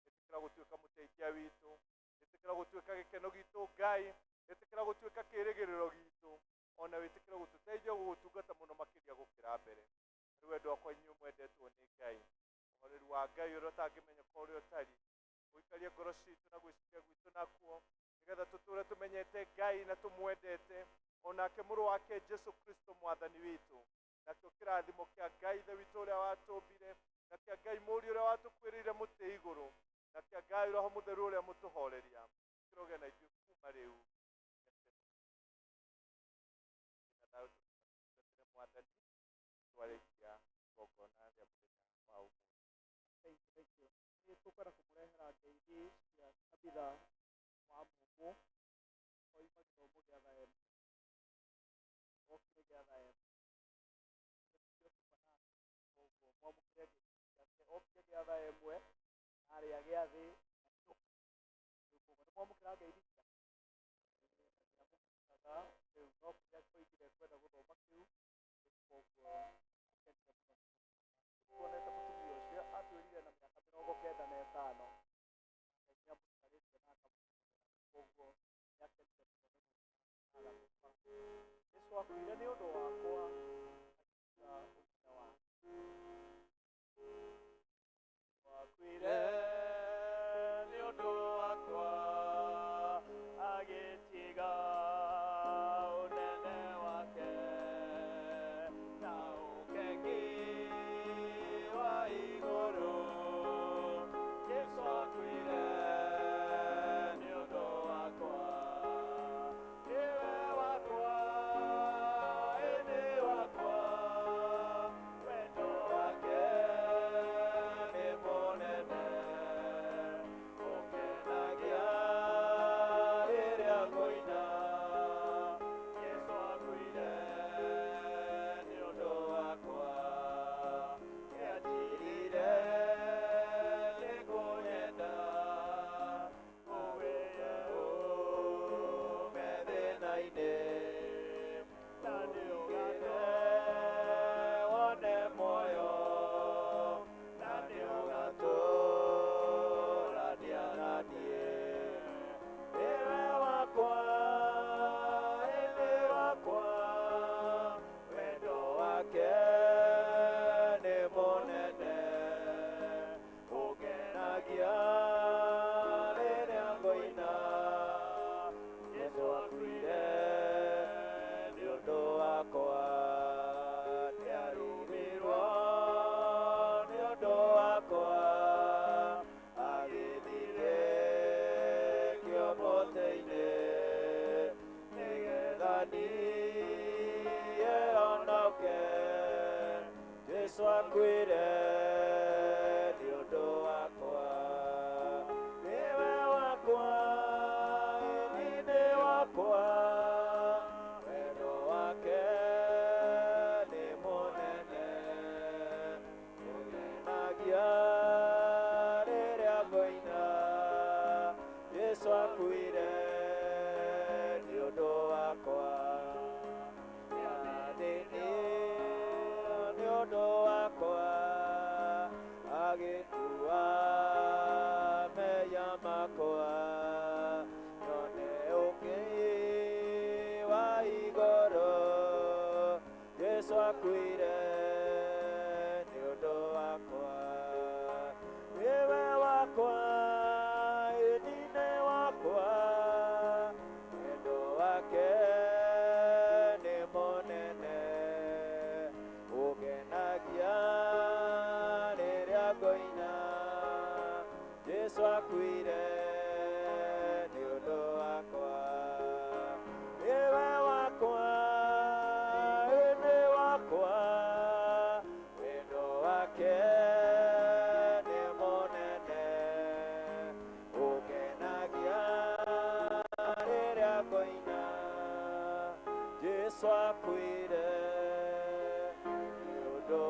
Ĩtĩkĩra gũtuĩka mũteithia witũ, ĩtĩkĩra gũtuĩka gĩkeno gitũ Ngai, ĩtĩkĩra gũtuĩka kĩĩrĩgĩrĩro gitũ, ona wĩtĩkĩre gũtũteithia gũgũtungata mũno makĩria gũkĩra mbere. Rĩu endwa akwa inyuĩ mwendetwo nĩ Ngai, ũhoreru wa Ngai ũrĩa ũtangĩmenyeka ũrĩa ũtariĩ ũikarie ngoro citũ na gwĩciria gwitũ nakuo nĩgetha tũtũre tũmenyete Ngai na tũmwendete onake mũrũ wake Jesu Kristo Mwathani witũ. Nakĩo kĩrathimo kĩa Ngai Ithe witũ ũrĩa watũmbire, na kĩa Ngai Mũriũ ũrĩa watũkuĩrĩire mũtĩ igũrũ, na kĩa Ngai Roho Mũtheru ũrĩa mũtũhoreria kĩrogĩa na ithuĩ kuma rĩu nginya tene. Na thayũ tũtungatĩre Mwathani twarĩkia igongona rĩa mũthenya wa ũmũthĩ. Thank you, thank you. Nĩ tũkwenda kũmũrehera ngeithi cia Tabitha wa Mũmũ oima gĩthomo gĩa thaembe okire gĩa thaembe nĩkĩo tuma nake, koguo mwamũkĩre ngeithi ciake. Okire gĩa thaa ĩmwe harĩa gĩathĩ na inũka. Rĩu koguo nĩ mwamũkĩra ngeithi ciake na nĩamũkĩraga rĩu no kĩrĩa oigire kwenda gũthoma kĩu, koguo akenire mũno nĩ kũmuona. Tuonete mũtumia ũcio atwĩrire na mĩaka 95 Ngai nĩamũikarĩtie na akamũmenyerera, koguo nĩakenire mũno nĩ gũka na agatũkora. Jesu akuire nĩ ũndũ wakwa agĩtiga ũnene wake. Wakuire nĩ ũndũ wakwa agĩtiga ũnene wake na ũkengi wa igũrũ. Jesu akuire nĩ ũndũ wakwa, nĩwe wakwa. Niĩ honoke. Jesũ akuire nĩ ũndũ wakwa. Nĩwe wakwa, ĩni nĩ wakwa. Wendo wake nĩ mũnene. Ũgenagia rĩrĩa ngũina. Jesũ akuire nĩ ũndũ wakwa. Nĩathĩnire nĩ ũndũ wakwa. Agĩkua mehia makwa. Nyone ũkĩ wa igũrũ. Jesũ akuire nĩ ũndũ wakwa. Nĩwe wakwa, ĩni nĩ wakwa. Wendo wake nĩ mũnene. Ũgenagia rĩrĩa ngũina. Jesũ akuire nĩ ũndũ wakwa. Nĩwe wakwa, ĩni wakwa. Wendo wake nĩ mũnene. Ũgenagia rĩrĩa ngũina. Jesũ akuire nĩ ũndũ